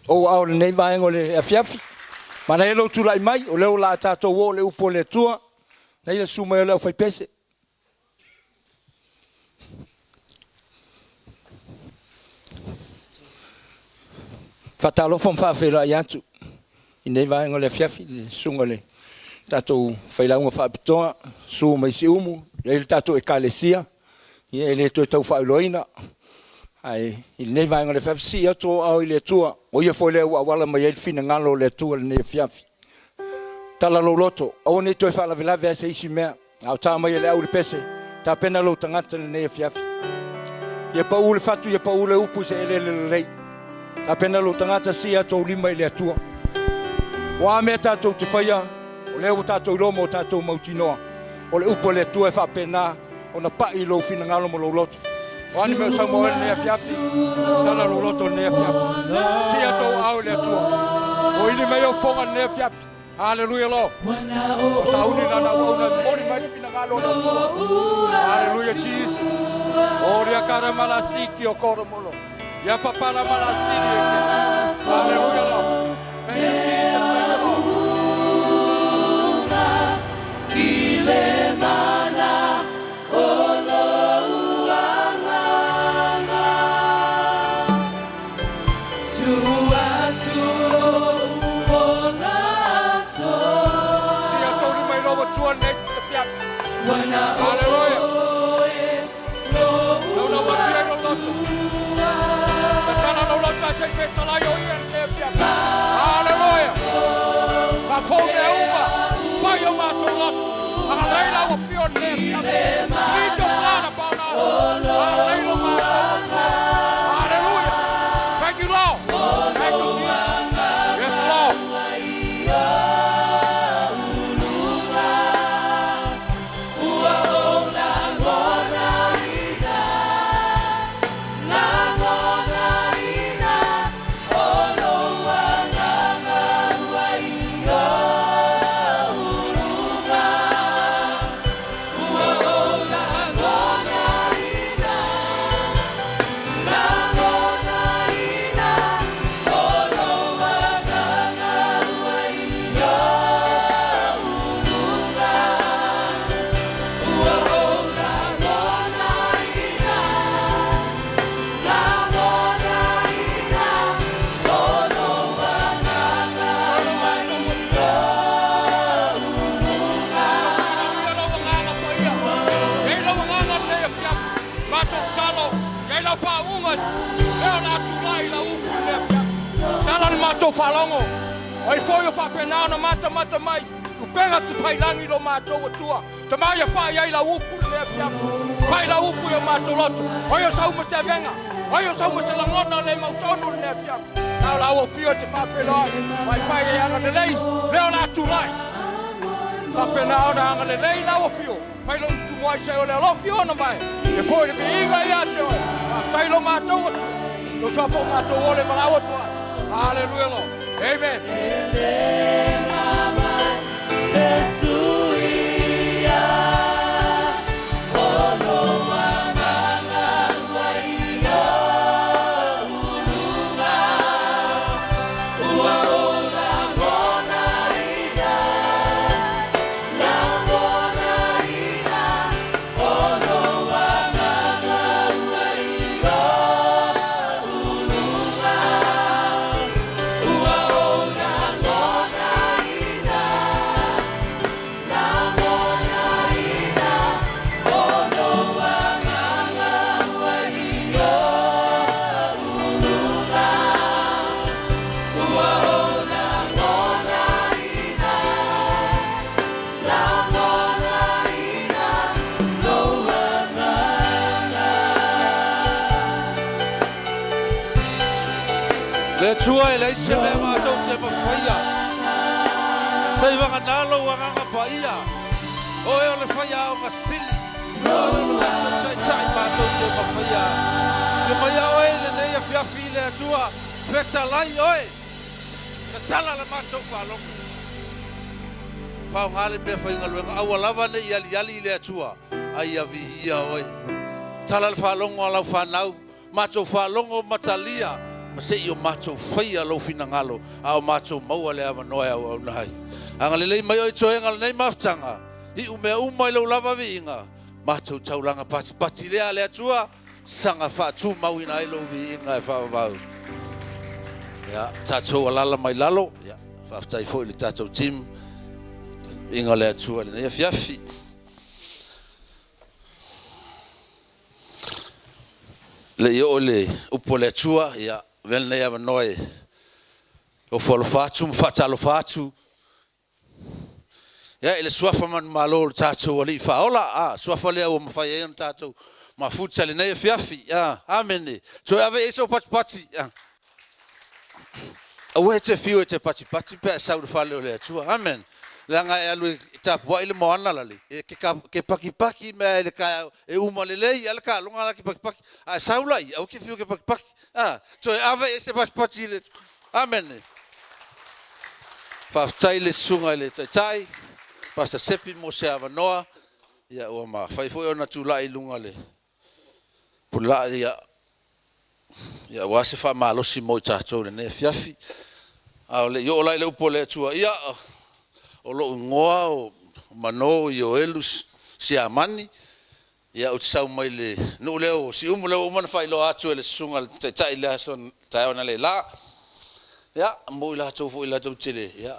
ou aao i lenei vaega o le afiafi. Manaia lou tulai mai, o lea o le a tatou oo i le upu a le Atua. Nei le susu mai o le aufaipese. Faatalofa ma faafeiloai atu i lenei vaega o le afiafi i le susuga i le tatou failauga faapitoa, susu mai Siumu, e i ai le tatou Ekalesia, ia e le toe tau faailoaina. Ae i lenei vaega o le afiafi, sii atu ou aao i le Atua, o Ia foi lea ua auala mai ai le finagalo o le Atua i lenei afiafi. Tala lou loto, aua ne i toe faalavelave ai se isi mea. A o ta mai e le au i le pese, tapena lou tagata i lenei afiafi. Ia pau le fatu, ia pau le upu i se eleele lelei. Tapena lou tagata, sii atu ou lima i le Atua. O a mea tatou te faia, o lea ua tatou iloa ma o tatou mautinoa, o le upu a le Atua e faapena ona pai i lou finagalo ma lou loto. O a ni mea o saunoa ai i lenei afiafi, tala lou loto i lenei afiafi. Sii atu ou aao i le Atua. Moili mai ou fofoga i lenei afiafi. Haleluia Lord. O sauni lana auauna e momoli mai le finagalo o le Atua. Haleluia Jesus. O lia kara malasiki o koro molo. Ia papala malasiri e ke. Haleluia Lord. Thank you Jesus. Thank you Lord. Sia tolu mai lou Atua lenei afiafi. Haleluia. Naunau atu ai lou loto. Tatala lou loto ae se i fetalai o ia lenei afiafi. Haleluia. Faafou mea uma. Pai o matou loto. Agalelei lau afio lenei afiafi. Lead your blood upon us. Agalelei lo matou Atua. Haleluia. Thank you, Lord. Thank you, Jesus. Yes, Lord. Ia lau agaga paia. Iai lau agaga lenei afiafi. Matou tatalo, iai lau faauuga lea o le a tulai i lau upu i lenei afiafi. Tala le matou faalogo, o ai foi o faapena ona matamata mai i upega tafailagi i lo matou Atua. Tama ia pai ai lau upu i lenei afiafi. Pai lau upu i o matou loto. O ai o sau ma se avega, o ai o sau ma se lagona le mautonu i lenei afiafi. Na o lau afio e te faafeiloai, paipai e agalelei, lea o le a tulai. Faapena ona agalelei lau afio mai lou tutumu ai se o le alofi ona mai. E foi le viiga ia te oe. Faafetai lo matou Atua. Lo suafa o matou ole valaau atu ai. Hallelujah Lord. Amen. Le Atua e leai se mea matou te mafaia. Seivagana lou agaga paia. O oe o le faiaoga sili. O oe o le tatou taitai matou te mafaia. Ia maia oe i lenei afiafi i le Atua. Fetalai oe. Tatala la matou faalogo. Faaaoga le mea faigaluega. Aua lava ne i aliali i le Atua, a ia viia oe. Tala le faalogo a lau fanau. Matou faalogo ma talia. Ma seʻi o matou faia Lou finagalo, a o matou maua le avanoa e auauna ai. Agalelei mai Oe i toega o lenei mafutaga, iu mea uma i Lou lava viiga, matou taulaga patipati lea a le Atua, saga faatumauina ai Lou viiga e faavavau. Ia, tatou alala mai lalo, ia, faafetai foi i le tatou team, viiga o le Atua i lenei afiafi. Le i oo i le upu a le Atua, ia, avea lenei avanoa e ofo alofa atu ma faatalofa atu ia, i le suafa manumalo o le tatou Alii Faaola, a, suafa lea ua mafai ai ona tatou mafuta i lenei afiafi. A, amene. Toe ave i ai sou patipati. A. Aua e te fiu e te patipati pe a e sau i le fale o le Atua. Amen. Leaga e alu e tapuai le moana lale, e ke pakipaki mea i le taeao, e uma lelei a le taaloga la ke pakipaki. A e sau la ia, aua ke fiu ke pakipaki. A, toe ave i ai se patipati i le Amen. Faafetai i le susuga i le Taitai, Pastor Sepi mo se avanoa. Ia, ua mafai foi ona tulai i luga le pulaa ia, ia aua se faamalosi mo i tatou i lenei afiafi. A o le i oo la i le upu a le Atua, ia, o lou igoa o Mano Ioelu Siamani, ia ou te sau mai le nuu lea o Siumu, lea ua uma ona faailoa atu e le susuga i le Taitai i le aso taeao analeila. Ia, mo i latou foi latou te le, ia,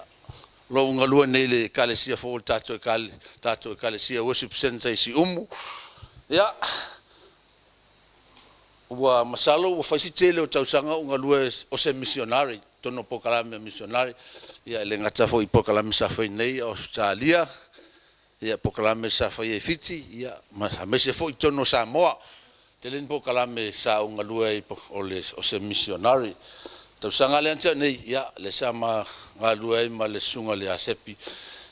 o lo o galue nei i le ekalesia fou a le tatou ekalesia Worship Centre i Siumu. Ia, ua masalo ua fai si tele o tausaga o galue o se missionary, totonu o polokalame a missionary. Ia, e le gata foi i polokalame sa fai nei i Ausetalia, ia polokalame sa faia i Fiti, ia, aemaise foi totonu o Samoa. Tele ni polokalame sa ou galue ai o se missionary. Tausaga lea na tea nei, ia, lea sa ma galue ai ma le susuga i le Asepi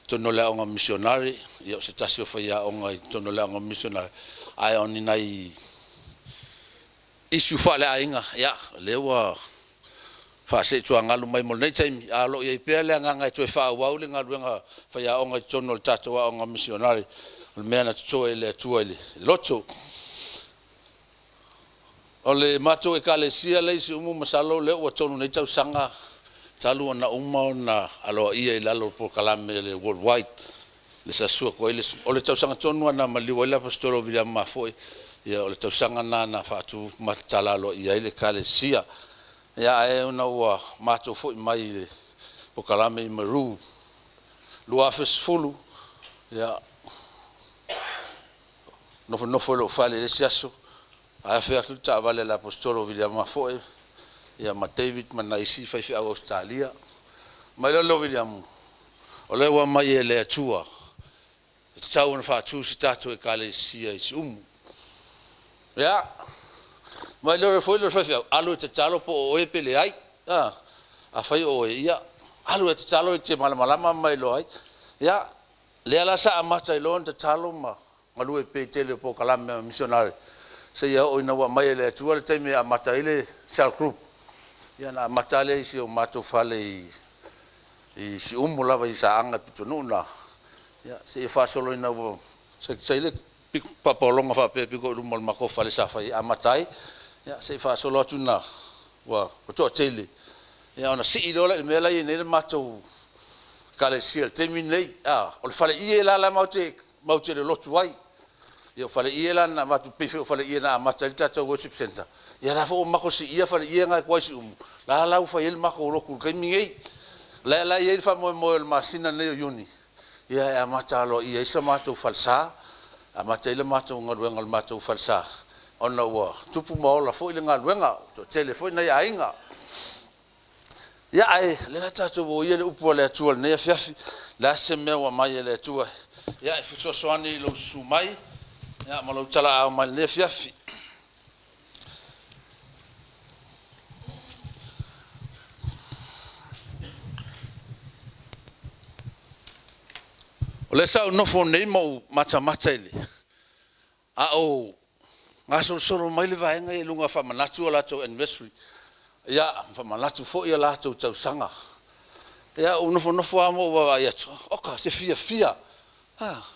totonu o le aoga missionary, ia o se tasi o faiaoga i totonu o le aoga missionary, ae o ni nai issue faaleaiga, ia, lea ua faaseetuagalu mai mo lenei taimi, a o lo o i ai pea le agaga e toe faaauau le galuega faiaoga i totonu o le tatou aoga missionary, o le mea na totoe e le Atua i le loto. O le matou ekalesia lea i Siumu, masalo o lea ua 3 nei tausaga talu ona uma ona aloaia i lalo o polokalame le Worldwide, le sa susu atu ai o le tausaga tonu lava na maliu ai le Aposetolo o Viliamo Mafoe, ia o le tausaga lena na faatu ma tatala aloaia ai le ekalesia. Ia ae ona ua matou foi mai i le polokalame i Meru 2010, ia, nofonofo i lou fale i le isi aso, ae afio atu le taavale a le Aposetolo o Viliamo Mafoe, ia ma David ma nai isi faifeau Ausetalia. Mai lea o Viliamo, o lea ua mai e le Atua, e tatau ona faatu se tatou ekalesia i Siumu. Ia, mai lea foi le faifeau, alu e tatalo po o oe pe leai. Afai o oe, ia, alu e tatalo e te malamalama ma iloa ai. Ia, lea la sa amata ai loa ona tatalo ma galue pea i tele o polokalame a missionary, seia oo ina ua aumai e le Atua le taimi e amata ai le cell group. Ia na amata lea i si o matou fale i Siumu lava i Saaga i pitonuu na, ia, seia faasolo ina ua sai le papaologa faapea pito i luma o le matou fale sa fai amata ai, ia, seia faasolo atu na ua toatele, ia ona sii loa lea i le mea la e i ai nei le matou ekalesia i le taimi lenei. A, o le faleie la la matou te lolotu ai. Ia o faleie la na avatu pei foi o faleie na amata ai le tatou worship centre. Ia la foi ua matou siia faleie na e tuai Siumu, la la ua fai ai le matou lotu i le taimi nei. La la i ai le faamoemoe o le masina nei o Iuni, ia e amata aloaia ai se matou falesa, amata ai le matou galuega o le matou falesa, ona ua tupu ma ola foi le galuega, ua toatele foi nai aiga. Ia ae lea la tatou o ia le upu a le Atua i lenei afiafi, le a se mea ua aumai e le Atua, ia e fesoasoani i lou susu mai, ia ma lou talaau mai i lenei afiafi. O lea sa ou nofo nei ma ou matamata i le, a o gasolosolo mai le vaega ia i luga faamanatu o latou anniversary, ia faamanatu foi o latou tausaga. Ia ou nofonofo lava ma ou vaavaai atu, oka se fiafia,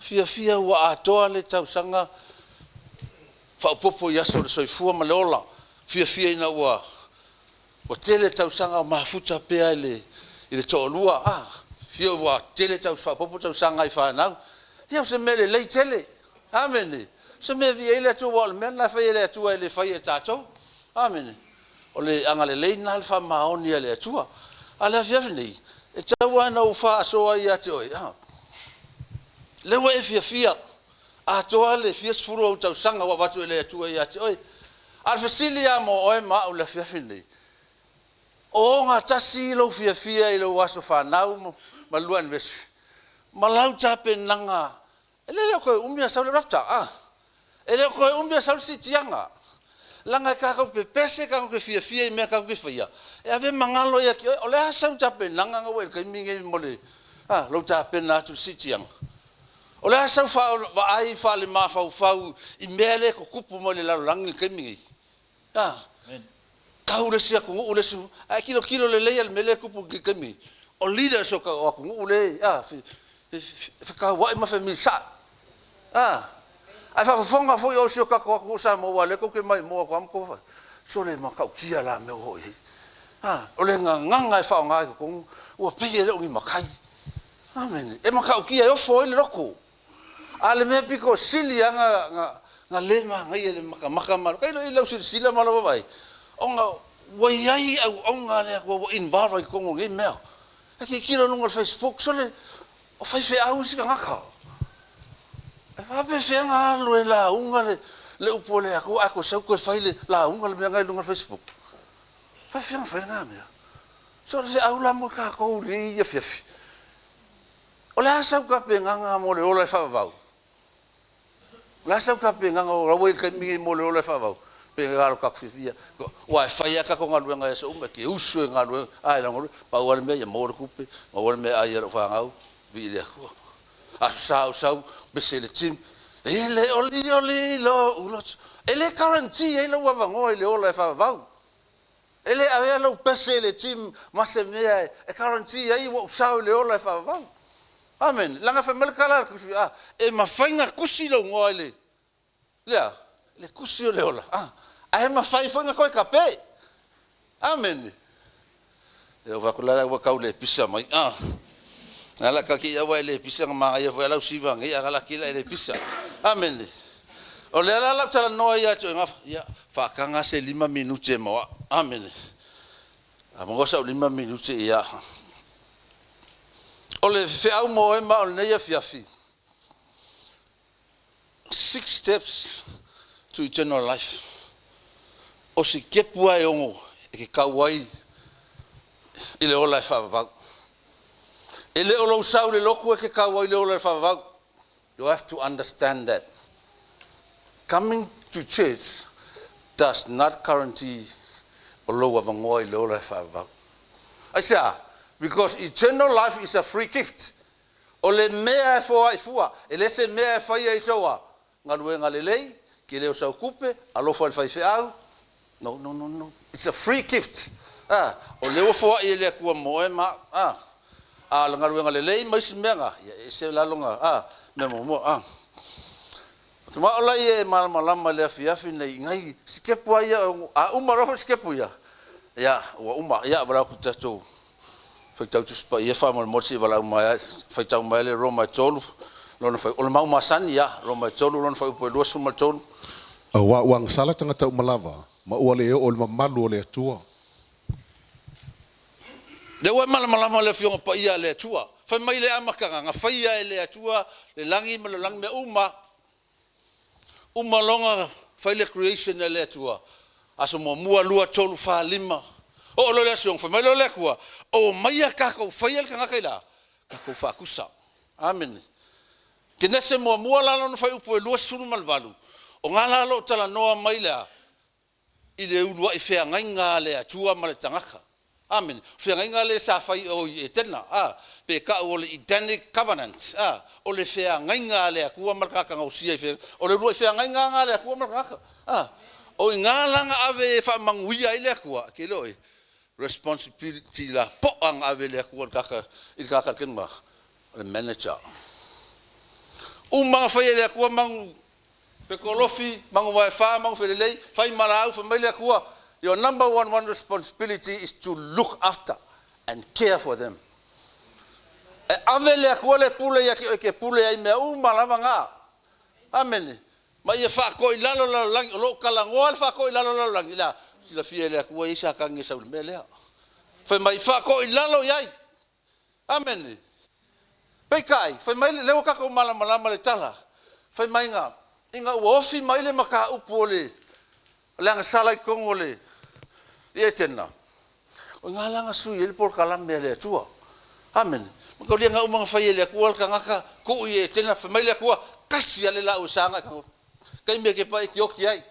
fiafia ua atoa le tausaga faaopoopo i aso o le soifua ma le ola, fiafia ina ua Ua tele tausaga o mafuta pea i le toalua, fia ua tele faaopoopo tausaga i fanau. Ia o se mea lelei tele. Amene. O se mea e viia ai le Atua, aua o le mea lena e fai e le Atua e le faia e tatou. Amene. O le agalelei lena le faamaoni a le Atua. A o le afiafi nei, e tatau lava ona ou faasoa ia te oe, lea ua e fiafia, atoa le fia sefulu ou tausaga ua avatu e le Atua ia te oe. A o le fesili lava mo oe ma au i le afiafi lenei, o ogatasi lou fiafia i lou aso fanau ma le lua anniversary ma lau tapenaga? E le o toe umi ae sau le rapture, e le o toe umi ae sau le siitiaga. Leaga e tatou te pepese, tatou te fiafia i mea tatou te faia, e ave magalo ia te oe. O le a sau tapenaga na ua i le taimi lenei mo le lou tapena atu i le siitiaga? O le a sau vaai faale-mafaufau i mea lea e tutupu mai le lalolagi i le taimi lenei? Tau le isi atunuu le isi, ae tilotilo lelei lava i le mea lea e tupu i le taimi lenei. O leaders o atunuu lea e fetauai ma femilisai. Ae faafofoga foi oe i si o tatou atunuu o Samoa, aua o lea tou te maimoa atu lava ma tou vaavaai. Sole, e matautia la mea ua oo i ai. O le gagana e faaaoga i totonu, ua pei e le o ni matai. Amene. E matautia e ofo ai le loto. A o le mea pito sili lava na le manaia i le matamata ma tailo i lau silasila ma lau vaavaai, ona ua i ai auauna a le Atua ua involve ai i totonu o nei mea. E tilotilo i luga o le Facebook, sole, o faifeau isi tagata. E faapefea ona alu e lauga le upu a le Atua ae toe sau toe fai le lauga le mea lena i luga o le Facebook? E faapefea ona fai lena mea? So o le feau la mo tatou i lenei afiafi, o le a sau tapenaga mo le ola e faavavau? O le a sau tapenaga o la ua i le taimi lenei mo le ola e faavavau? Pe na o tatou fiafia, aua e fai lava tatou galuega i aso uma, e te usu e galuega, a e pau lava le mea ia maua le tupe, maua le meaai a lau fanau, vii le Atua. Aso Sa ou sau, pese i le gym, e le oli oli lou loto. E le guarantee ai lou avanoa i le ola e faavavau. E le avea lou pese i le gym ma se mea e guarantee ai ua ou sao i le ola e faavavau. Amen. Leaga fai mai le tala a le tusi, e mafai ona tusi lou igoa i le, lea, le tusi o le ola, ae mafai foi ona toe tape. Amen. E ou fai atu la ua tau le pisa mai. Ala ka ki awa e le pisa nga manaia foi lau siva ngai aga la kila e le pisa. Amen. O le ala lau talanoa ia te oe nga ia faakaga se 5 minute moa. Amen. A mo sa 5 minute ia. O le feau mo e ma o lenei afiafi. 6 steps to eternal life. O si kepu ai ongo e ke kau ai i le ola e faavavau. E le o lou sau le lotu e ke kau ai le ola e faavavau. You have to understand that. Coming to church does not guarantee o lou avanoa i le ola e faavavau. Aisea? Because eternal life is a free gift. O le mea e foai fua, e le se mea e faia i soa. Galuega lelei, ke leo sau kupe, alofa le faifeau. No, no, no, no. It's a free gift. O lea ua foai e le Atua mo e ma, a le galuega lelei ma isi mea nga, ia e se lalo nga, mea muamua, Te mao lai e malamalama le afiafi nei, ngai sikepu ai ia, a uma roho sikepu ia. Ia, ua uma, ia, wala ku tatou faitau tusi paia faamolemole se i valaau mai ai, faitau mai le Roma e 3, lona fai, o le mau masani ia, Roma e 3, lona fuaiupu e 23. Auā ua agasala tagata uma lava, ma ua le oo i le mamalu o le Atua. Lea ua e malamalama le Afioga Paia a le Atua. Fai mai le amataga, na faia e le Atua le lagi ma le lalolagi mea uma. Uma loga fai le creation e le Atua. Aso muamua, 2, 3, 4, 5. Oo loa le aso fai mai loa le Atua, o maia tatou faia le tagata i la, tatou faatusa. Amene. Kenese muamua la lona fuaiupu e 28, o ngā la lo talanoa mai lea, i le uluai feagaiga a le Atua ma le tagata. Amene. Feagaiga le sa fai o i Etena, pe kau o le Edenic Covenant, o le feagaiga a le Atua ma le tagata gausia i feagaiga. O le uluai feagaiga nga a le Atua ma le tagata. O i ngā langa ave e faamanuia ai le Atua, ke leo e responsibility la po'a nga ave le Atua i le tagata i le tagata le kenua, o le manager. Uma nga fai e le Atua mangu pekolofi, mangu vaefa, mangu felelei, fai malau, fai mai le Atua, Your number one responsibility is to look after and care for them. E ave le Atua le pule ia te oe e te pule ai i mea uma lava na. Amene. Ma ia faatoa i lalo le lalolagi, o lo o talanoa le faatoa i lalo le lalolagi, le a? Silafia e le Atua e i ai Satani e sau i le mea lea. Fai mai, faatoa i lalo i ai. Amene. Peitai, fai mai, lea ua tatou malamalama i le tala, fai mai na, ina ua ofi mai le mataupu o le agasala i totonu o le Etena, o i ina la na sui ai le polokalame a le Atua. Amene. Mataulia na uma ona fai e le Atua le tagata, tuu i Etena, fai mai le Atua, tasi lava le laau e sa ona e tago, taimi e te pai e te oti ai.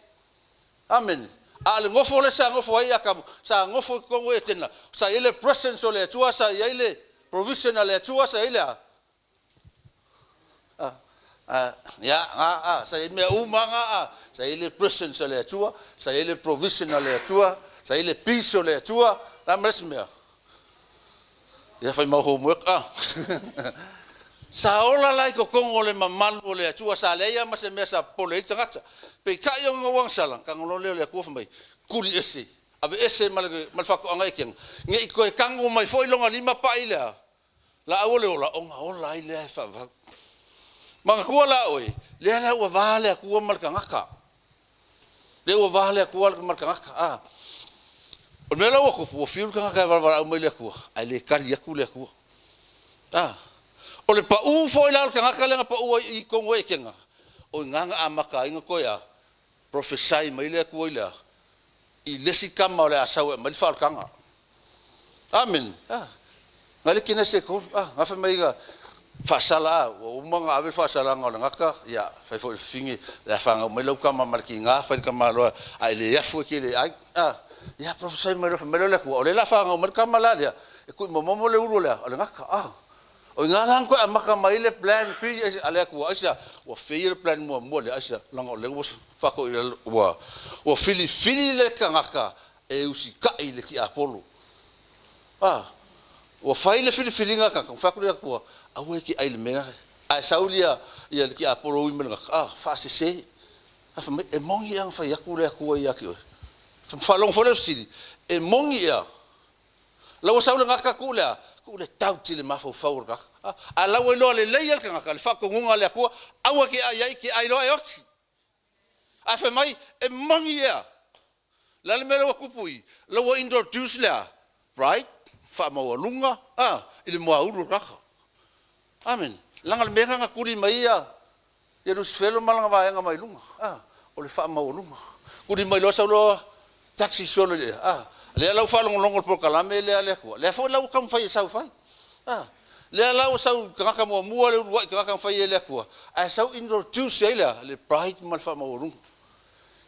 Amene. A o le nofo lea sa nofo ai Atamu, sa nofo i totonu o Etena, sa i ai le presence o le Atua, sa i ai le provision a le Atua, sa i ai le a? Ia, na, a, sa i ai mea uma na, a, sa i ai le presence a le Atua, sa i ai le provision a le Atua, sa i ai le peace o le Atua, o le a ma le isi mea? Ia fai mau homework, a. Sa ola la i totonu o le mamalu o le Atua, sa leai lava ma se mea sa popole ai le tagata. Peitai ona ua agasala, tago loa lea o le Atua fai mai, tuli ese, aveese ma le faatoaga Etena, ne i toe tago mai foi lona lima pai le a? Laau o le ola, ona ola ai lea e faavavau. Manatua la oe, lea la ua va le Atua ma le tagata. Lea ua va le Atua ma le tagata. A. O le mea la ua tupu, ua fiu le tagata e valavalaau mai le Atua, ae le tali atu le Atua. A. O le pau foi la o le tagata lea na pau ai i totonu o Etena, o i ina na amata ai ona toe a? Prophesy mai le Atua i le a? I le isi tama o le a sau e aumai le faaolataga. Amene. A. Na le Kenese 3. A, na fai mai na faasala, a, ua uma ona ave le faasalaga o le gata, ia, fai foi le fafine, le a fanau mai lau tama ma le tiga, fai le tamaloa, a e le afu e te le ai. A, ia prophesy mai loa, fai mai lea o le Atua, o lea o le a fanau mai le tama la lea, e tuuimomomo le ulu o le a? O le gata. A. O i ina la na toe amata mai ai le plan B a le Atua, aisea? Ua fail le plan muamua lea, aisea? Leaga o lea ua faatoai ua, ua filifili le tagata e usitai i le tiapolo. A, ua fai le filifiliga a le tagata, ua fai atu le Atua, aua e te ai i le mea lea, ae sau le tiapolo ui mai i le gata, a, faasese. Ae fai mai, e moni ea na fai atu le Atua ia te oe? Faalogo foi lea i le fesili, e moni ea? La ua sau le gata tuu le a? Tuu le doubt i le mafaufau o le tagata. A la ua iloa lelei e le tagata le faatonuga a le Atua, aua e te ai ai, te ai loa e oti. Ae fai mai, e moni ea? O le a le mea la ua tupu i i? La ua introduce le a? Pride, faamaualuga, a, i le muaulu o le tagata. Amene. Leaga o le mea lena na tuli mai ai ia Lusifelo ma lana vaega mai luga, a, o le faamaualuga. Tuli mai loa sau loa taxi solo i le ea, a, lea la ua faalogologo i le polokalame lea a le Atua, lea foi la ua taumafai e sau e fai, a, lea la ua sau le tagata muamua, le uluai tagata na fai e le Atua, ae sau introduce ai le a? Le pride ma le faamaualuga.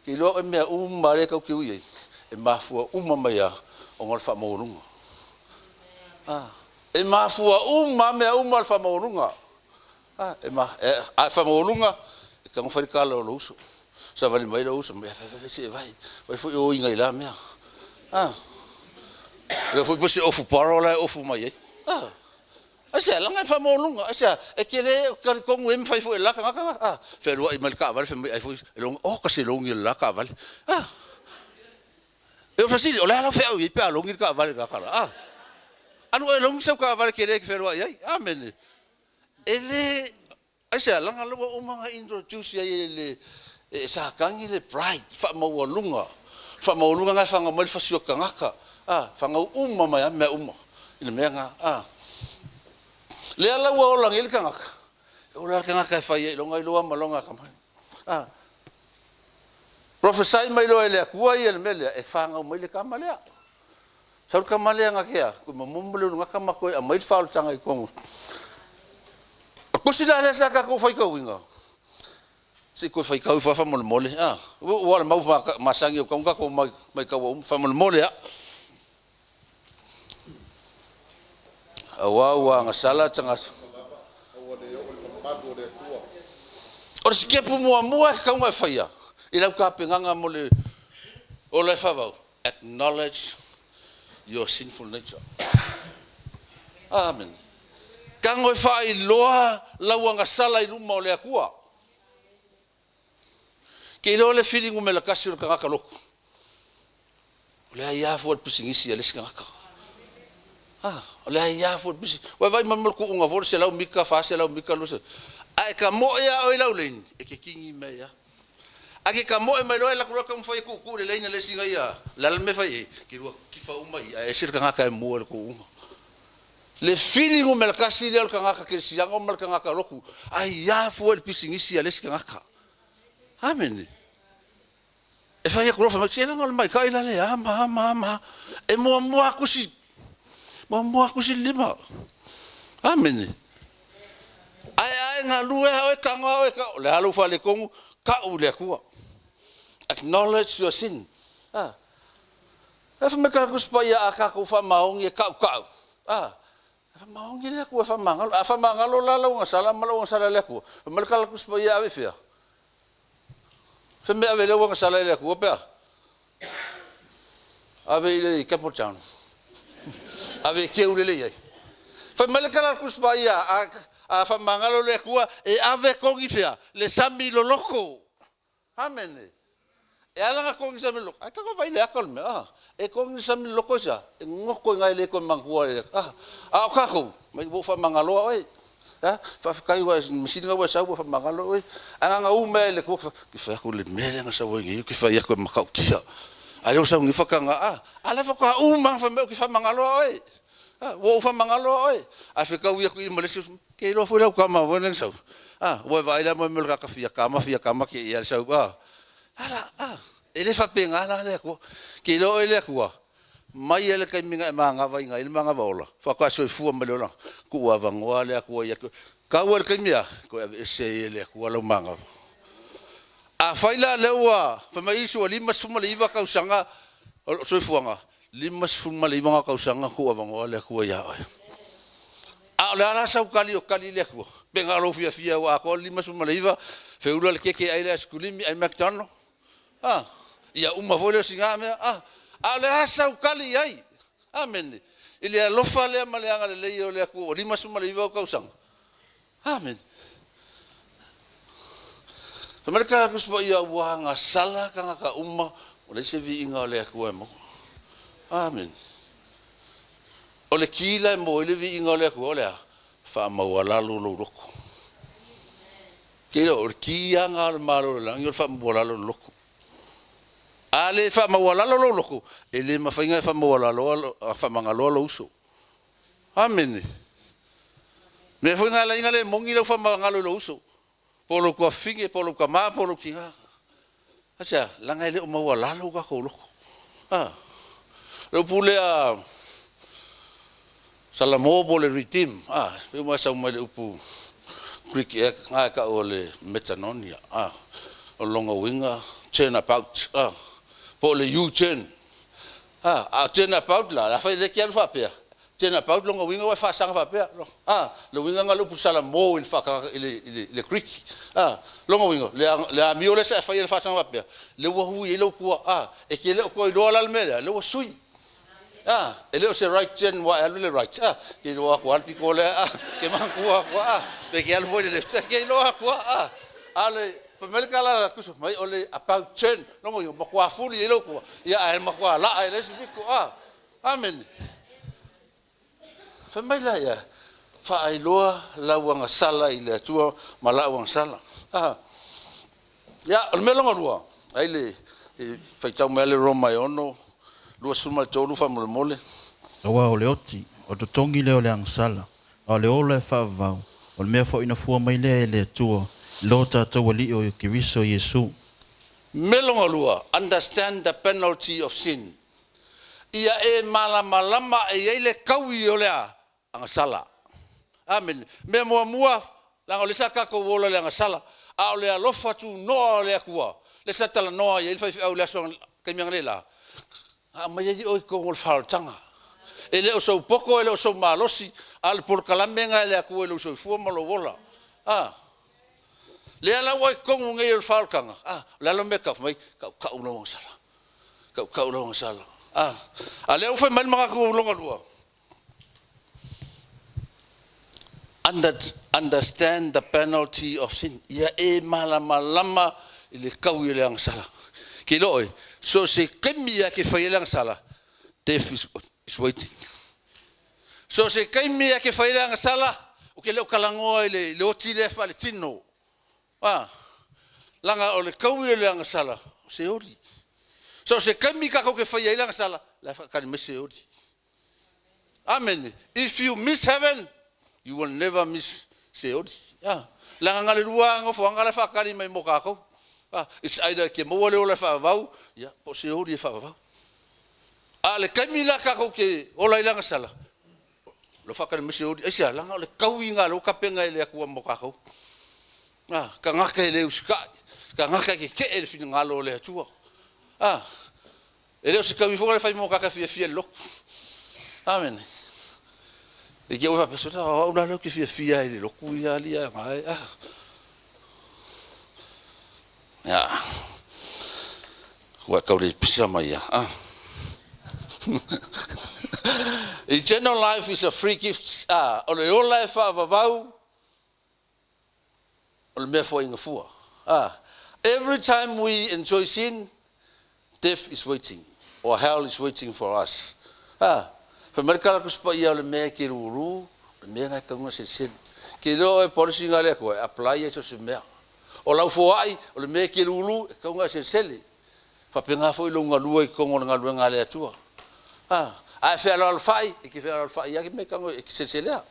Te iloa oe mea uma lea e tau te ui ai, e mafua uma mai lava ona o le faamaualuga. A, e mafua uma lava mea uma o le faamaualuga. A, e ma, e, a e faamaualuga, e tago fai le tala o lou uso. Savali mai lou uso, mea, fai, fai, se vai, vai foi o inga i la mea. A, lea foi po se ofu paro la e ofu mai ai. A, aisea, laga e faamaualuga, aisea, e te le talitonu e mafai foi e la tagata, a, fealuai mai le taavale, fai mai ai foi, e logi, oka se logi o le la taavale. A, e o fesili, o le a lau feau i ai pe a logi le taavale i la tala. A, alu oe e logi sau taavale tele e te fealuai ai. Amene. E le, aisea, leaga lea ua uma ona introduce i ai e le, e Satani le pride, faamaualuga, faamaualuga na e fanau mai le fasi o tagata, a, fanau uma mai lava mea uma i le mea na, a. Lea la ua ola nei le tagata, e ola le tagata e fai ai i lona iloa ma lona atamai, a. Prophesy mai loa e le Atua ia le mea lea, e fanau mai le tama lea. Sau le tama lea na te a, koe momomo le ulugaka ma koe aumai le faaolataga i totonu. O le tusi la lea sa tatou faitauina, se i toe faitau ifo lava faamolemole, a. Ua o le mau masani o tatau ona tatou maitaua uma, faamolemole lava. Aua ua agasala tagata. O le sitepu muamua e tatau ona e faia i lau tapenaga mo le ola e faavau, acknowledge your sinful nature. Amene. Tago e faailoa lau agasala i luma o le Atua. Ke iloa le fili numera tasi o le tagata lotu. O le aia fua i le pisinisi a le isi tagata. A, o le aia fua i le pisinisi. Ua e vaai mai ma le kuuga foi le 100 mita, 400 mita, 200. A e tamoe lava oe i lau lane, e te kini mai lava. Ae te tamoe mai loa e alu atu loa taumafai e tuutuu i le lane a le isi na ia, o le a le mea e fai i ai? E te lua tifa uma i i, ae ese le tagata e mua i le tuuga. Le fili numera tasi lea o le tagata kerisiano ma le tagata lotu, aia fua i le pisinisi a le isi tagata. Amene. E fai atu loa fai mai, se leaga o le maita'i la le ama, ama, ama. E muamua atu si, muamua atu si lima. Amene. Ae a e galue lava oe, tago lava oe, o le a lou faaletonu, tau i le Atua. Acknowledge your sin. A. Ae fai mai le Tusi Paia a tatou faamaoni e tautau, a, e faamaoni le Atua e faamagalo. A faamagalo la lau agasala ma lou agasala i le Atua, fai mai le tala a le Tusi Paia e ave i fea? Fai mea e ave ai lau agasala i le Atua pe a? Ave i le Campbelltown. Ave e keu lelei ai. Fai mai le tala a le Tusi Paia, a faamagalo le Atua, e ave togi fea? Le sami loloto. Amene. E ala ona togi le sami loloto, ae tago vaai i le ata o le mea, a. E togi le sami loloto aisea? E goto i ina e le toe manatua e le, a. A o tatou, mai ua ou faamagaloa oe. A, faafetai aua o le measili lena ua e sau ua faamagalo oe. Ae na ona u mai lava i le Atua, ou te fai atu le mea lea na sau ai nei ou te fai atu e matautia. A o lea ua sau nei faataga, a, a o la e faatoa uma lava ona fai mai ou te faamagaloa oe. A, ua ou faamagaloa oe. Ae fetaui atu i i ma le isi, e te iloa foi lau tama foi lea na sau, a, ua e vaai la ma le mea o le tagata fia kama fia kama te i lava le sau, a. A la, e le faapena la le Atua. E te iloa oe le Atua, mai lava i le taimi na e manavaina ai le manava ola, faatoa e soifua mai i le olaga, tuuavanoa le Atua ia te oe. Tau lava i le taimi a? E toe aveese ai e le Atua lau manava. Afai la o lea ua, fai mai isi ua 59 tausaga o lou soifuaga, 59 na tausaga tuuavanoa le Atua ia oe. A o le a la sau tali o tali le Atua? Pe na o lou fiafia ua atoa le 59, feula le keke ai le aisakulisi ai McDonald, a, ia uma foi lea o sina mea, a. A o le a sau tali i ai? Amene. I le alofa lea ma le agalelei o le Atua ua 59 ou tausaga. Amene. Fai mai le tala a le Tusi Paia, ua agasala tagata uma, ua leai se viiga o le Atua e maua. Amene. O le ki la e maua ai le viiga o le Atua, o le a? Faamaualalo lou loto. Te iloa, o le ki lava lena o le Malo o le lagi, o le faamaualalo o le loto. A le faamaualalo lou loto, e le mafai ona e faamaualaloa, faamagaloa lou uso. Amene. Mea foi na e ala ai ona le moni lau faamagalo i lou uso, po o lou tuafafine, po o lou tama, po o lou tina. Aisea? Leaga e le o maualalo o tatou loto. A. O le upu lea Salamo po o le redeem, a, pei ua sau mai le upu Greek ea na e tau o le metanoia, a, o lona uiga turn about, a, po o le U-turn. A, a o turn about la, afai o lea e te alu faapea, turn about lona uiga ua e faasaga faapea, a, le uiga lena o le upu Salamo i le faatagaga i le, i le, i le Greek. A, lona uiga, le, le amio lea sa e faia i le faasaga faapea, lea ua hui ai lau tua, a, e te le o toe iloa la le mea lea, lea ua sui. A, e le o se right turn ua e alu i le right, a, ke iloa atu lava le pito lea, a, ke manatua atu lava, a, pe ke alu foi i le left, ke iloa atu lava, a, a o le, fai mai le tala a le tusi, fai mai o le about turn, lona uiga, matua fuli i ai lou tua, ia ae matua laa i le isi pito, a, amene. Fai mai la ia, faailoa lau agasala i le Atua ma lau agasala. A, ia, o le mea lona lua, ai le, faitau mai le Roma e 6, 23 faamolemole. Aua o le oti, o le totogi lea o le agasala, a o le ola e faavavau, o le mea foi na fua mai lea e le Atua i lo tatou Alii o Keriso Iesu. Mea lona lua, understand the penalty of sin. Ia e malamalama e i ai le taui o le a? Agasala. Amene. Mea muamua, leaga o lea sa tatou ola i le agasala, a o le alofa tunoa o le Atua, lea sa talanoa i ai le faifeau i le aso taimi analeila, na aumai ai oe i totonu o le faaolataga. E le o sou poto, e le o sou malosi, a o le polokalame lena e le Atua i lou soifua ma lou ola. A. Lea la ua i totonu nei o le faaolataga, a, o le a le mea e tau? Fai mai, tautau lau agasala. Tautau lau agasala. A, a lea ua fai mai le manatu lona lua, Understand the penalty of sin. Ia e malamalama i le taui o le agasala. Ke iloa oe, So se kaimi ia ke fai le agasala, death is waiting. So se kaimi ia ke fai le agasala, o ke leo kalangoa i le oti lea fa le tino. Ah, langa o le kaui o le agasala, o se ori. So se kaimi ka kau ke fai ai le agasala, la fa kani me se ori. Amen. If you miss heaven, you will never miss se ori. Ah, langa ngale lua ngofo angala fa kani mai mo kako. Ah, it's either ke maua le ola whaavau, ia, po se ori e whaavau. A le kaimi la kako ke ola i langa sala. Lo whakare me se ori. Aisia, langa o le kaui ngā lo kapenga e le akua mo kako. Ah, ka ngaka e le usikai. Ka ngaka ke ke e le whina ngalo o le atua. Ah, e leo se kaui whakare whai mo kaka fia fia loku. Amen. E kia ua whapesona, o au la leo ke fia fia e le loku ia alia ngai. Ah. Ya. Kua kau le pisa mai ia. Ah. Eternal life is a free gift. Ah, o le ola e whaavavau, o le mea fua inga fua. Ah, every time we enjoy sin, death is waiting, or hell is waiting for us. Ah, fa mai kala kuspa ia o le mea ke ruru, o le mea ngai kaunga se seli. Ke leo e policy ngā lea koe, apply e so se mea. O lau foai, o le mea ke ruru, e kaunga se seli. Fa pe ngā foi lo ngā lua i kongo le ngā lua ngā lea tua. Ah, a e whea alo whai, e ke whea alo whai, ia ke mea kaunga e ke seli lea.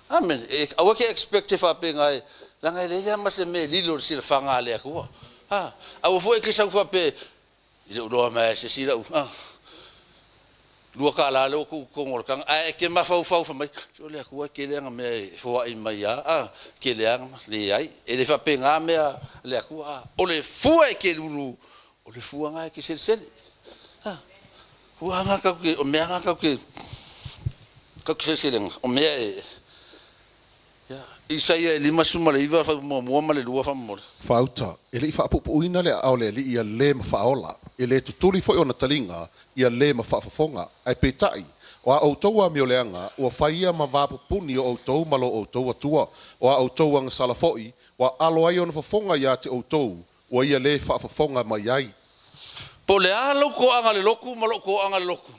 Amen. E, aua ke expect e wha pe ngā e, langa e leia ma se mea lilo le sila whanga lea kua. Ah, aua foi ke sau wha pe, i le uroa mai se sila u. Ah. Lua ka la leo ku kongo le kanga. Ai ke mawhau whau wha mai. So lea kua ke leanga mea e whoa i mai a. Ah, ke leanga ma le ai. E le wha pe ngā mea lea kua. Ah, o le fua e ke lulu. O le fua ngā e ke sele sele. Ah, fua ngā kau ke, o mea ngā kau ke, kau ke sele sele ngā. O mea e, ia, Isaia e lima suma le iwa wha mua mua ma le lua wha mua. Whauta, e le i whaapupuina le ao le li ia le ma whaola, e le tutuli foi ona talinga, ia le ma whaafafonga, ai petai, o a outou a mioleanga, ua whaia ma vāpupuni o outou ma lo outou atua, o a outou anga salafoi, ua alo ai ona fafonga ia te outou, ua ia le whaafafonga mai ai. Po le a lau ko anga le loku ma lo ko anga le loku.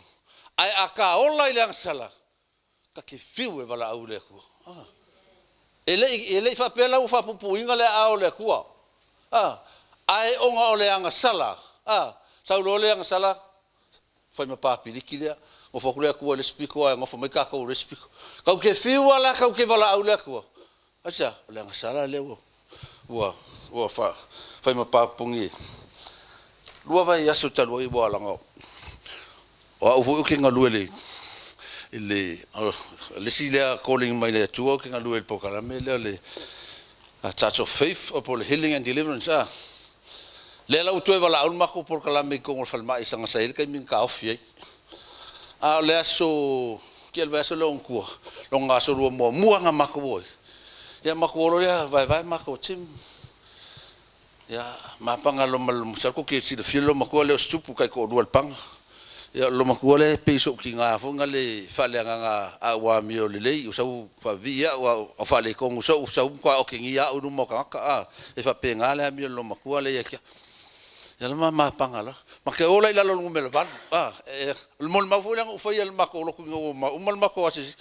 Ai a ka ola i le anga sala, ka ke fiu e wala au le akua. Ah. E le i whapea lau whapupuinga le ao le akua. Ah. Ai onga o le anga sala. Ah. Sau lo le anga sala, whai ma pāpiliki lea. Ngofo ku le akua le spiko, ai ngofo mai kākou le spiko. Kau ke fiu ala, kau ke wala au le akua. Aisa, o le anga sala le ua. Ua, ua wha, whai ma pāpungi. Lua vai aso talua i wā langa. O au fo ke ngā lue le, le, le si lea calling mai le atua ke ngā lue le pokalame lea le a Church of Faith o po le Healing and Deliverance. Ah. Le la utu e wala aul mako pokalame i kongo falma i sanga sahel kai min ka ofi ai. A le aso, ki el aso le onkua, lo ngā aso lua mua, mua ngā mako oi. Ia mako olo lea, vai vai mako tim. Ia, mapanga lo malu musal ko ke si le filo makua le stupu kai ko lua le panga. Ia lo makua le peso ki ngā fonga le fale ngā a wa mi o le lei o sau fa vi ia o fa le kongu sau sau kwa o ke ngi ia unu mo ka ka a e fa pe ngā le mi lo makua le ia kia. Ia le ma mapanga la. Ma ke ola i lalo lungu me le valu. Ah, e, le mol mau fo le ngo fa ia le mako lo ku ngo ma umal mako asisi.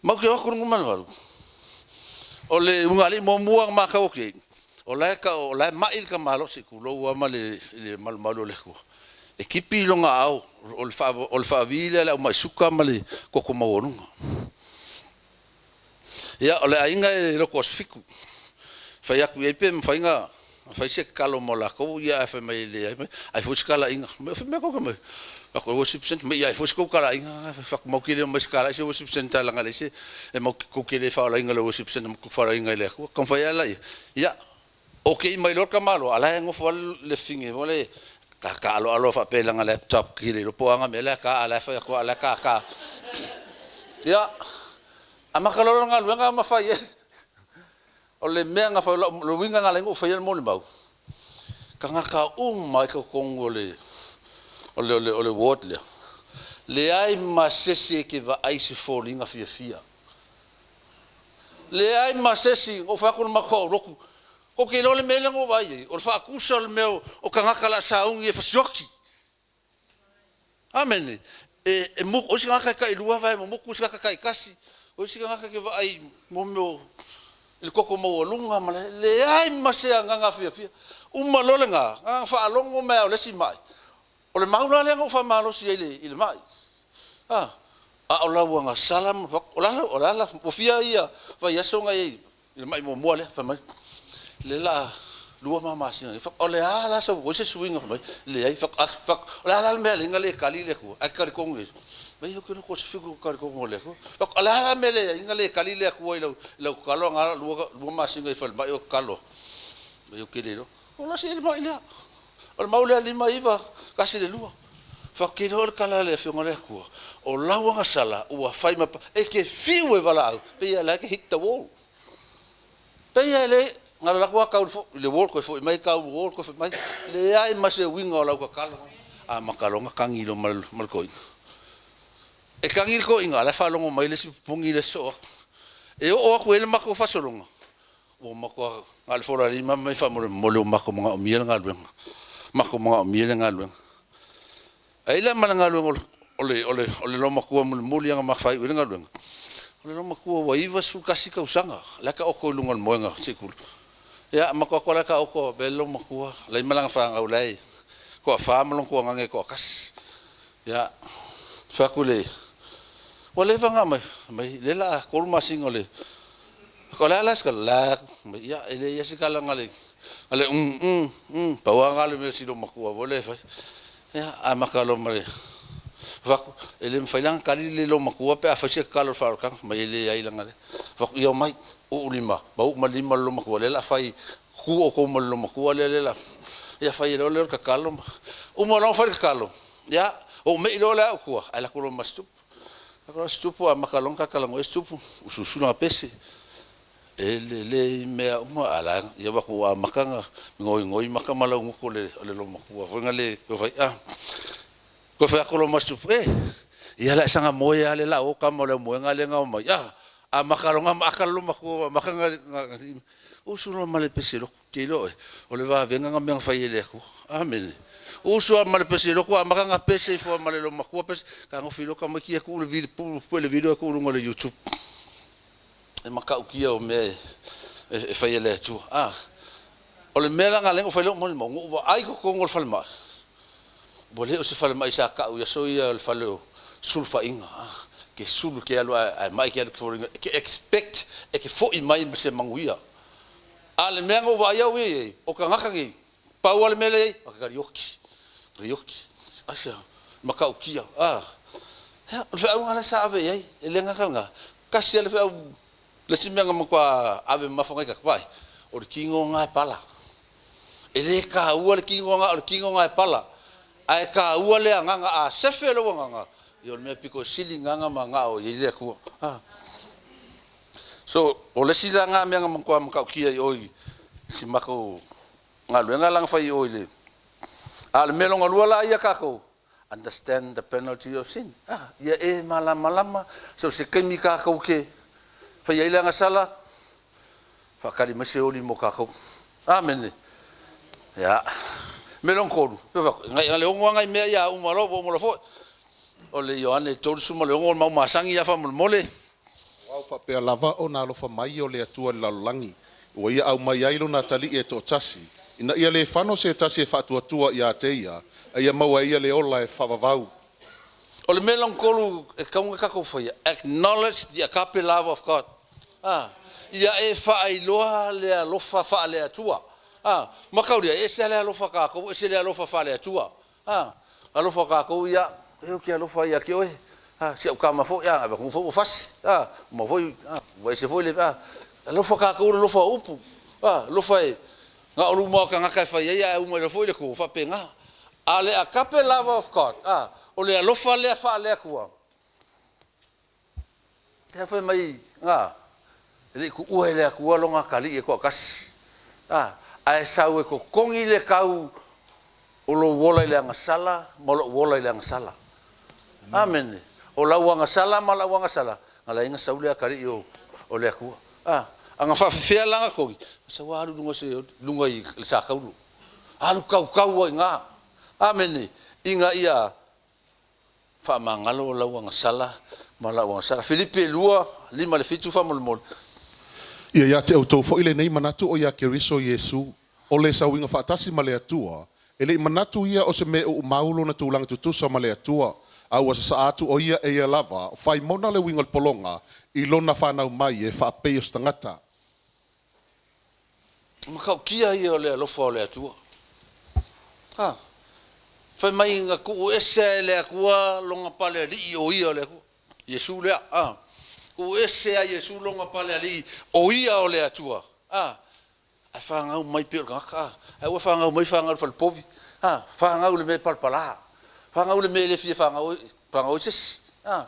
Mau ke wako lungu ma le valu. O le unga le mo mua ma ka o ke. O la ka o la mai ka malo se ku lo wa ma le le malu malu le ku. E kipi longa au o le fa o le fa vile le mai suka ma le koko maualunga. Ia o le ainga e loko o fiku. Fai aku e pe mawhainga, fai se kalo mo la kou ia e fai mai le ai mai. Ai fo se kala inga. Me fai me ko mai. Ako worship center me ia fo se kala inga. Fa mau kile mai se kala se worship center langa le se e mau ko kile fa la inga le worship center ko fa la inga le ko. Kom fai ala ia. Ia okay mai lo ka malo ala e ngofo le finge vole ka ka alo alo fa pe langa laptop ki le po anga me la ka ala fa ko ala ka ka. Ia ama ka lo nga luenga ma fa ye. O le mea nga fa lo winga nga le ngo fa ye mo le mau. Ka nga ka mai ka kongo le o le o le o le ward le. Le ai ma sese ke va ai se folinga fia fia. Le ai ma sese o fa ko ma ko roku. Ko ke lo le mele ngo vai o le fa kusa le mea o ka ngaka la saungi e fasioki. Amene. E e mo o isi tagata e tailua vae momotu, isi tagata taitasi, o isi tagata e te vaai mo mea o i le toto maualuga ma le leai ma se agaga fiafia. Uma loa lena, na ona faalogo mai lava o le isi mai, o le mau la lea na ou faamalosi ai i le mai. A, a o lau agasala ma o le a o le a ua fia ia vaiaso na i ai i le mai muamua lea? Fai mai, lea o le a lua ma masina nei. O le a la sau, ua i ai se suiga? Fai mai, leai. O le a la le mea e ala ai ona le tali le Atua ae e te talitonu i ai? Fai mai, ou te iloa po o se fitu ou te talitonu i le Atua. Ou fai atu, o le a la le mea e leai ai ona le tali le Atua i lau tatalo a na o le lua masina i le falemai o tatalo ai? Fai mai, ou te le iloa. Ou alu ese ai le mai lea. O le mau lea 5, 9, 1 i le 2. Fai atu, ou te iloa o le tala a le Afioga a le Atua, o lau agasala ua fai ma, e te fiu e valaau, pei lava o la e te hit the wall. Pei lava e le, na alu atu lava tau i le wall toe foi mai tau i le wall toe foi mai. Leai ma se uiga o lau tatalo. Amata loa ona tagi loa ma le toeaina. E tagi le toeaina, a o la e faalogo mai le isi pupuni lea e sosoo atu. E oo atu i ai le matou faasologa, ua matua na o le folalima mai faamolemole ua matou manaomia le galuega, matou manaomia le galuega. Ae i ai la ma le galuega o le o le o le loomatua mulimuli lava na faaiu ai le galuega, o le loomatua ua 91 tausaga la e taoto i luga o le moega se i tulou. Ia matou o atu la taoto faapea le loomatua la e i ai ma lana fanau la e toafa ma lona tuagane e toatasi. Ia, fai atu le ua leva ona aumai, fai mai lea o le a 3 masina o le o le a la se tala? Ia e leai lava se tala na o le umm umm umm pau lava lena o le mea si loomatua foi lea e fai. Ia amata loa ma le fai atu, e le mafai la ona tali le loomatua pe a fai se tatalo i le faaolataga? Fai mai e leai leaga e fai atu, ia omai, uu lima, ma uu ma le lima o le loomatua lea o le a fai, tu outou ma le loomatua lea o le a ia fai ai loa lea o le tatalo ma uma loa ona fai le tatalo, ia ou mei loa la au i tua ae alu atu loa ma Situpu. Alu atu loa Situpu amata loa ona ta talanoa Situpu, usuusu lana pese, e lelei mea uma a o la e, ia vaai atu ua amata ona goigoi maka ma laugutu o le loomatua foi lea fai a. Toe fai atu loa ma Situpu, e! Ia o le a e saga moe lava lea o le a o tama o le aumoega lea na omai, a! Amata loa ona maaka le loomatua, amata ona usu loa ma le pese lotu, ou te iloa oe, o le vavega na mea na fai e le Atua. Amene. Usu lava ma le pese lotu amata ona pese ifo lava ma le loomatua pese, fetagofi loa tamaiti ia tuu le pue le video ae tuu i luga o le YouTube. E matautia o mea e fai e le Atua. A, o le mea la na ala ai ona ou fai lau molimau, na ou vaai i totonu o le falemai, ua le o se falemai sa tau i aso ia o le fale o sulufaiga. A, e te sulu, e te alu a e mai e te alu e te expect e te foi mai ma se manuia. A o le mea na ou vaai au ia i ai, o tagata nei, pau lava le mea lea e i ai, o le karioki, karioki. Aisea? Matautia. A, ia, o le feauga lea sa ave i ai, e le gata i lena, tasi lava le feau, le isi mea na matua ave mamafa nai tagata, vaai, o le tino lena e pala. E le taua le tino lena, o le tino lena e pala, ae taua le agaga, a sefe lou agaga, ia o le mea pito sili lena na manao i ai le Atua. A. So, o le isi la lena mea na matua matautia i o i si matou galuega la na fai i o i le. A o le mea lona lua la ia tatou, understand the penalty of sin. A, ia e malamalama, so o se taimi tatou te fai ai le agasala, faatali mai se oli mo tatou. Amene. Ia. Mea lona tolu, na le ono lava nai mea ia uma loa ua uma loa foi. O le Ioane 36 o le mau masani lava faamolemole. Aua ua faapea lava ona alofa mai o le Atua i le lalolagi, ua ia aumai ai lona Atalii e toatasi, ina ia le fano se tasi e faatuatua ia te ia, a ia maua e ia le ola e faavavau. O le mea lona tolu e tatau ona tatou faia, acknowledge the agape love of God. A, ia e faailoa le alofa faale-Atua. A, mataulia, e ese lava le alofa a tatou, ese le alofa faale-Atua. A, alofa tatou ia, e ou te alofa ia te oe, a, si au tama foi, a, avatu foi ua fasi, a, uma foi, a, ua ese foi le, a, alofa tatou i le alofa o upu, a, alofa e, na o luma o tagata e fai ai, ae uma foi le to, faapena. A o le agape love of God, a, o le alofa lea faale-Atua, lea fai mai, a, e le i tuua e le Atua lona atalii e toatasi, a, ae sau e totogi le tau o lou ola i le agasala ma lou ola i le agasala. Amene. O lau agasala ma lau agasala, na ala ai ona sau le atalii o le Atua. A, a na faafefea la ona togi, na sau lava alu i luga o se, luga i le satauro. Alu tautau ai i ina. Amene. Ina ia Faamagalo lau agasala ma la'u agasala. Filipi e 2, 5 i le 7 faamolemole. Ia ia te outou foi lenei manatu o ia Keriso Iesu, o le sauiga faatasi ma le Atua, e le'i manatu ia o se mea u'umau lona tulaga tutusa ma le Atua, a ua sasa'a atu o ia e ia lava, faimona le uiga o le pologa i lona fanau mai e faapei o se tagata. O matautia ia o le alofa o le Atua. A. Fai mai na tuu ese lava e le Atua lona palealii o Ia o le Atua. Iesu lea. A. Tuu ese lava e Iesu lona palealii o Ia o le Atua. A. Ae fanau mai pei o le tagata. A. Ae ua fanau mai fanau i le falepovi. A. Fanau i le mea e palapala. Fanau i le mea e le fia fanau ai se isi. A.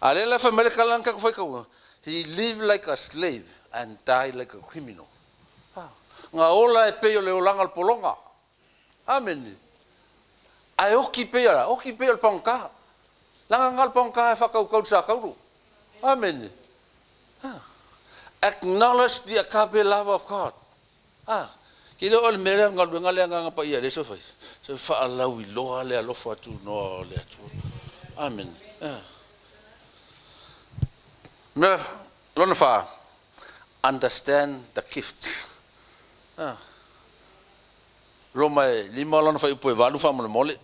A lea la fai mai le tala na tatou faitauina, He lived like a slave and died like a criminal. A. Na ola e pei o le olaga o le pologa. Amene. Ae oti pei o le a? Oti pei o le pagota. Leaga na o le pagota e faatautau i le satauro. Amene. A. Acknowledge the agape love of God. A. Ke le o le mea lea o le galuega lea a Agaga Paia lea e fai, se faalauiloa le alofa tunoa o le Atua. Amene. A. Mea lona fa, understand the gift. A. Roma e 5 lona fuaiupu e 8 faamolemole.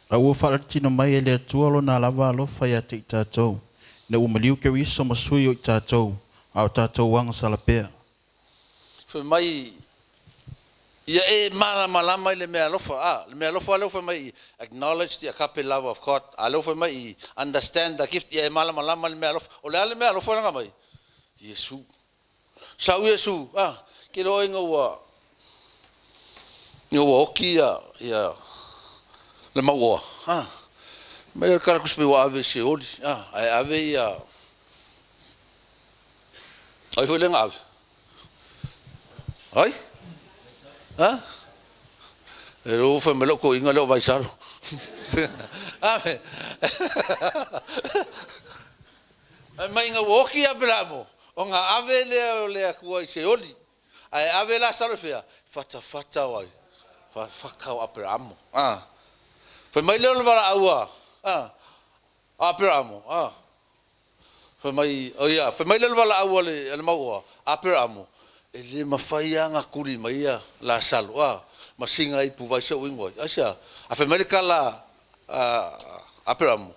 A ua faalatotino mai e le Atua lona lava alofa ia te i tatou, ina ua maliu Keriso ma sui o i tatou, a o tatou agasala pea. Fai mai, Ia e malamalama i le meaalofa. A, le meaalofa lea ua fai mai i acknowledge the agape love of God, a lea ua fai mai i understand the gift, ia e malamalama i le meaalofa. O le a le meaalofa lea na aumai? Iesu. Sau Iesu, a, ke iloa ina ua ina ua oti ia ia le mauoa, a, mai le kala kusi pe ua ave i Seoli, a, ae ave ia ai foi lea na ave. Ai? Ha? E lou fai mai lou toeaina lea o Vaisalo. Ave. Fai mai ina ua oti Aperaamo, ona ave lea o le Atua i Seoli, ae ave Lasalo i fea? Fatafata o ai? Fatafata o Aperaamo. A. Fai mai lea o le valaau a, a, Aperaamo, a. Fai mai, o ia, fai mai lea o le valaau a le, a le mauoa, Aperaamo, e le mafai lava ona tuli mai ia Lasalo, a, ma sina ipuvai se ua inu ai. Aisea? A fai mai le tala a Aperaamo,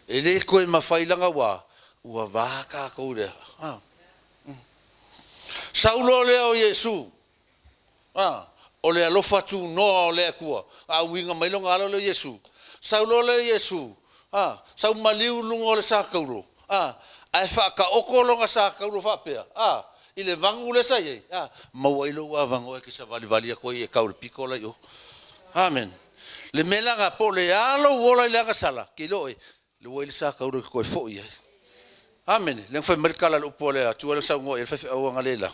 e le toe mafai leaga ua, ua va tatou i le, a. Sau loa lea o Iesu, a, o le alofa tunoa o le Atua, na auiga mai lona alo lea o Iesu. Sau loa lea o Iesu, a, sau maliu i luga o le sataulo, a, ae faataoto lona sataulo faapea, a, i le vanu lea sa i ai, a, maua ai lou avanoa e te savalivali atu ai e tau i le pito la i o. Amen. Le mea la lena, po o le a lou ola i le agasala, ke iloa oe, le ua i le sataulo e te toe foi ai. Amene. Lea na fai mai le tala a le upu a le Atua lea na saunoa i ai le faifeau analeila.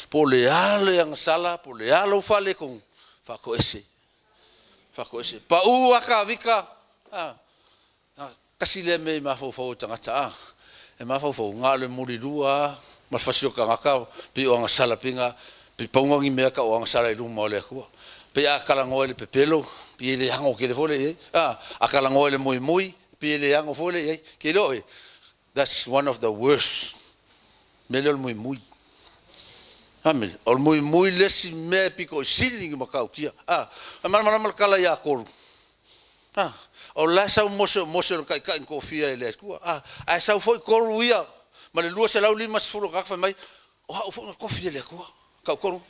Po o le a le agasala, po o le a lou faaletonu, faatoese. Faatoese. Pau a Tavita, a, a, tasi lea mea i mafaufau o tagata, a, e mafaufau, na o le mulilua lava ma le fasi o tagata, pei o agasala, pei na, pei pau na o ni mea tau o agasala i luma o le Atua. Pei a talanoa i le pepelo, pei e le ano tele foi lea i ai, a, a talanoa i le muimui, pei e le ano foi lea i ai. Ke iloa oe, that's one of the worst mea lea o le muimui. Amene. O le muimui le isi mea e pito i sili ona matautia. A, e malamalama le tala ia Kolu. A, o la e sau Mose o Mose o le taitai na tofia e le Atua. A, ae sau foi Kolu ia ma le 250 o tagata fai mai, o au foi na tofi e le Atua. Tau tonu.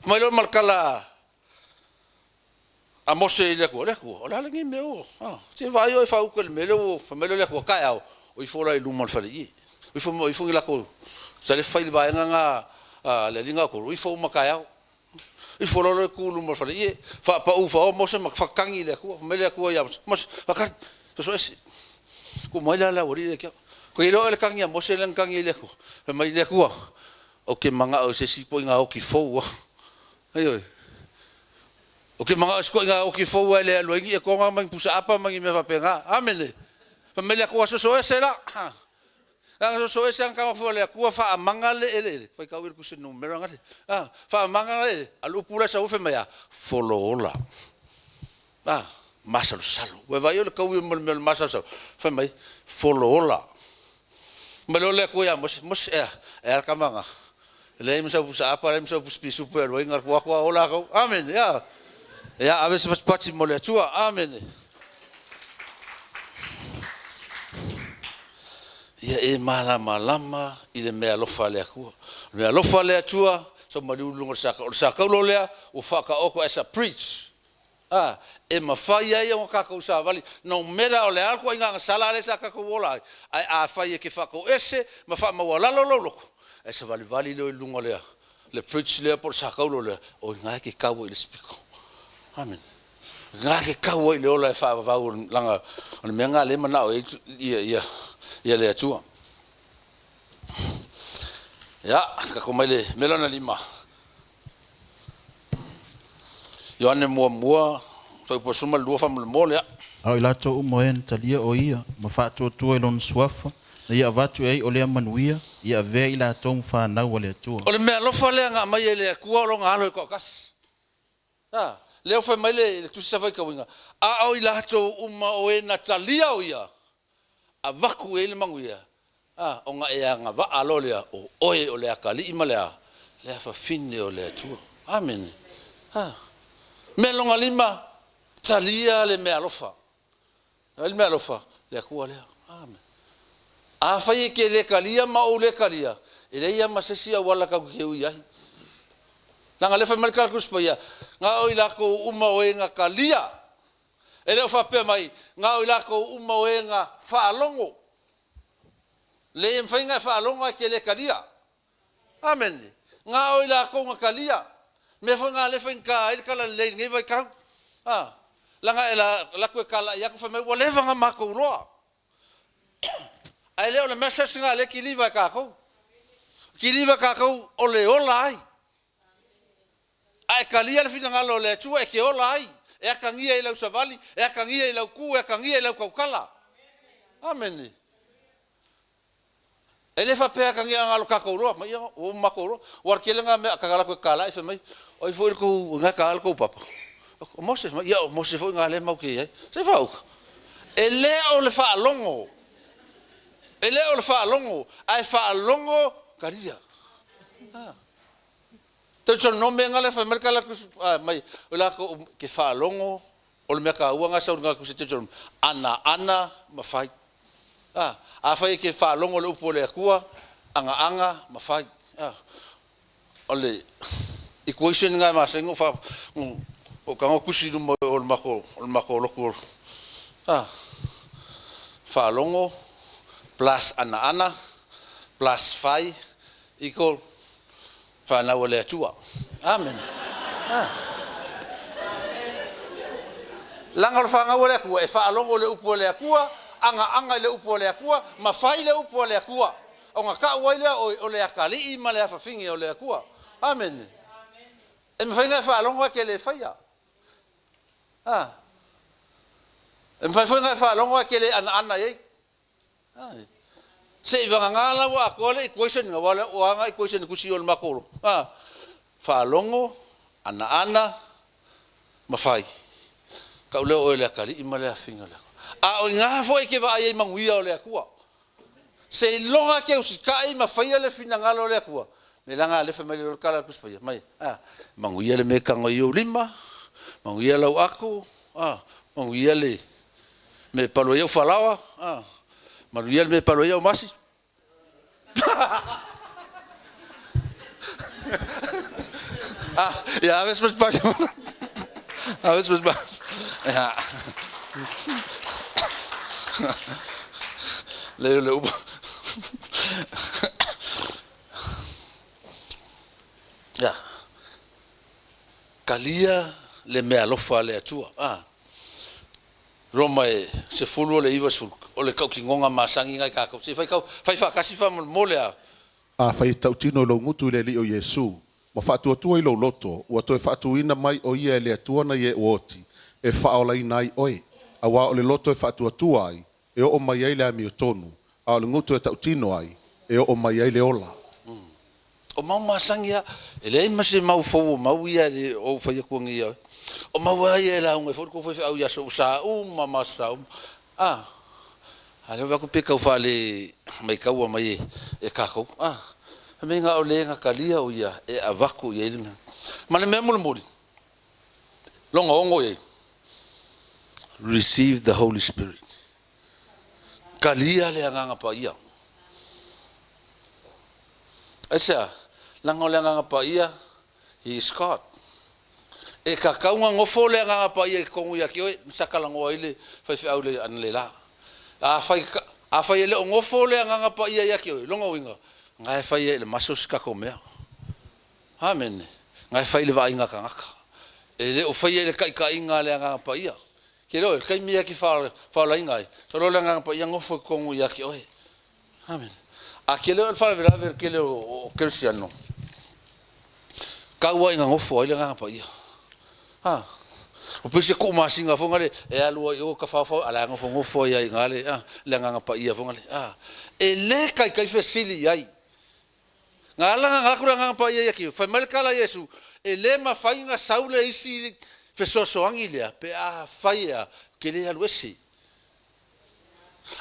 Fai mai loa ma le tala a Mose i le Atua, Le Atua, o le a lenei mea ua, a, se vaai oe e faauta i le mea lea ua, fai mai lea o le Atua, taeao, o ifo la i luma o le faleie. O ifo, o ifo ni latou, sa le fai i le vaega na a le alii na o Kolu, o ifo uma taeao. Ifo loa loa tu i luma o le faleie, faapau faoa Mose ma fatagi i le Atua. Fai mai le Atua ia Mose, Mose, faatali, soso ese. Tuu mai la le aualii lea kia. Ko iloa oe le tagi a Mose lea na tagi ai le Atua. Fai mai le Atua, ou te manao i se isi ituaiga oti fou a. Ioe. Ou te manao i se ituaiga oti fou a e le alu ai ni etoga ma ni pusaapa ma ni mea faapena. Amene. Fai mai le Atua, soso ese la. Leaga soso ese ana tama foi a le Atua faamaga le eleele. Faitau ia le tusi numera gale. Faamaga le eleele. A o le upu la e sau ai fai mai a, folo ola. masalosalo. Ua e vaai o le kaui ma le mea o le masalosalo, fai mai, folo ola. Mai loa le Atua ia Mose, Mose, ea, e a le tama lena? E leai ma sau pusa apa, leai ma sau pusa pisupo e alu ai, na alu atu lava ola tou. Amene, ia. Ia, ave se patipati mo le Atua. Amene. Ia e malamalama i le meaalofa a le Atua. O le meaalofa a le Atua, sau maliu i luga o le sa, o le sa taulo lea ua faataoto as a bridge. A, e mafai ai ona tatou savali, no matter o le a le ituaiga agasala lea sa tatou ola ai, ae afai e te faatoese ma faamaualalo lou loto, e savalivali lea i luga o le, le bridge lea po o le sa taulo lea, o i ina e te tau ai i le isi pito. Amene. O i ina e te tau ai i le ola e faavavau, leaga o le mea lena o lea e manao i ai ia le Atua. Ia, tatou mai le mea lona lima. Ioane muamua, fuaiupu 12 faamolemole a. A o i latou uma o e na talia o ia, ma faatuatua i lona suafa, na ia avatu i ai o lea manuia, ia avea i latou ma fanau a le Atua. O le meaalofa lea na aumai e le Atua o lona Alo e toatasi. A, lea ua fai mai le, le Tusi sa faitauina, a o i latou uma o e na talia o ia, avatu i ai le manuia, a, ona e agavaa loa lea, o oe o le atalii ma le a, le afafine o le Atua. Amene. A. Mea lona lima, talia le meaalofa. O ai le meaalofa? Le Atua lea. Amene. Afai e te le talia ma ou le talia, e leai lava ma se isi auala tatou te ui ai. Leaga o lea e fai mai le Tala Tusi Paia, na o i latou uma o e na talia. E le o faapea mai, na o i latou uma o e na faalogo. Leai, e mafai ona e faalogo ae te le talia. Amene. Na o i latou na talia. Mea foi na lea e faigata ai le talalelei i lenei vaitau. A, leaga e alu atu e talai atu fai mai ua leva ona matou iloa. Ae le o le message lena lea e kiliva e tatou. Kiliva e tatou o le ola ai. A e talia le finagalo o le Atua e te ola ai, e atagia i lau savali, e atagia i lau tu, e atagia i lau tautala. Amene. E le faapea e atagia na o le tatou iloa mai, ia ua matou iloa. Ua tele na mea a ta alu atu e talai fai mai, o ai foi le tou, na e ta le tou papa? O Mose. Fai mai, ia o Mose foi na lea matou te i ai. Se i faauta. E le o le faalogo, e le o le faalogo, ae faalogo talia. Ah. Tausono mea nga le fai mai le tala mai o lakou ke faalogo o le mea taua nga sau nga kusi tausono ana ana ma fai. A afai e ke faalogo le upu o le Atua aga aga ma fai. A o le equation nga ma sengo fa o ka kusi luma o le mako o le mako loku a faalogo plus ana ana plus fai equal fanau a le Atua. Amen. Ah. Leaga o le fanau a le Atua, e faalogo i le upu a le Atua, agaaga i le upu a le Atua, ma fai le upu a le Atua. Ona tau ai lea o le atalii ma le afafine o le Atua. Amen. E mafai ona e faalogo ae te le faia. Ah. E mafai foi ona e faalogo ae te le anaana i ai. Ah. Se i vagana la ua atoa le equation nga wala o anga equation kusi o le makolo. Ah. Faalogo, anaana, ma fai. Kau leo o le atalii ma le afinga le Atua. A o ngā foi ke vaai ai manuia o le Atua. Se i loga ke usikai ma faia le finagalo o le Atua. Me langa le fai mai le kala kusi paia mai. Ah, manuia le me kango i o lima, manuia lau aku, ah, manuia le me palo i au falaoa, ah, manuia le me palo i au masi. Ah, ja, ves mas pa. Ah, ves mas pa. Ja. Le le upu. Ja. Kalia le meaalofa a le Atua. Ah. Roma e 10 o le 90 o le kaukinoga masani ngai kākou. Se fai kau fai whakasi wha mole a. Afai e tautino i lou gutu i le Alii o Iesu, ma faatuatua i lou loto, ua toe faatuina mai o ia e le Atua na ia e ua oti, e faaolaina ai oe. Auā o le loto e faatuatua ai, e oo mai ai le amiotonu, a o le gutu e tautino ai, e oo mai ai le ola. O mau masani a, e leai ma se mau fou o mau ia le o whai aku ngi ia. O maua ai e lauga ai foi le tou faifeau i aso sa uma ma aso sa uma. A, a lea ua vaai atu pei e tau faale maitaua mai e tatou. A, fai mai na o le na talia o ia e avatu i ai le mea. Ma le mea mulimuli, lona ono i ai, receive the Holy Spirit. Talia le Agaga Paia. Aisea? Leaga o le Agaga Paia, He is God. E tatau ona nofo le Agaga Paia i totonu ia te oe, sa talanoa ai le faifeau i le analeila. Afai, afai e le o nofo le Agaga Paia ia te oe, lona uiga, na e fai ai i le maso se tatou mea. Amene. Na e fai i le vaaiga a tagata. E le o faia i le taitaiga a le Agaga Paia. Te iloa, o le taimi e te faaolaina ai, solo le Agaga Paia nofo i totonu ia te oe. Amene. A tele o le faalavelave o le tele o kerisiano, tau lava ina nofo ai le Agaga Paia. A, o pei se tuumasina foi lea e alu ai i o tafaofao a o la e nofonofo ai lava i ina le, a, le Agaga Paia foi lea. A, e le taitai fesili i ai. Na ala ona alu atu le Agaga Paia ia te fai mai le tala a Iesu, e le mafai ona sau le isi fesoasoani lea pe afai e a, ou te le alu ese.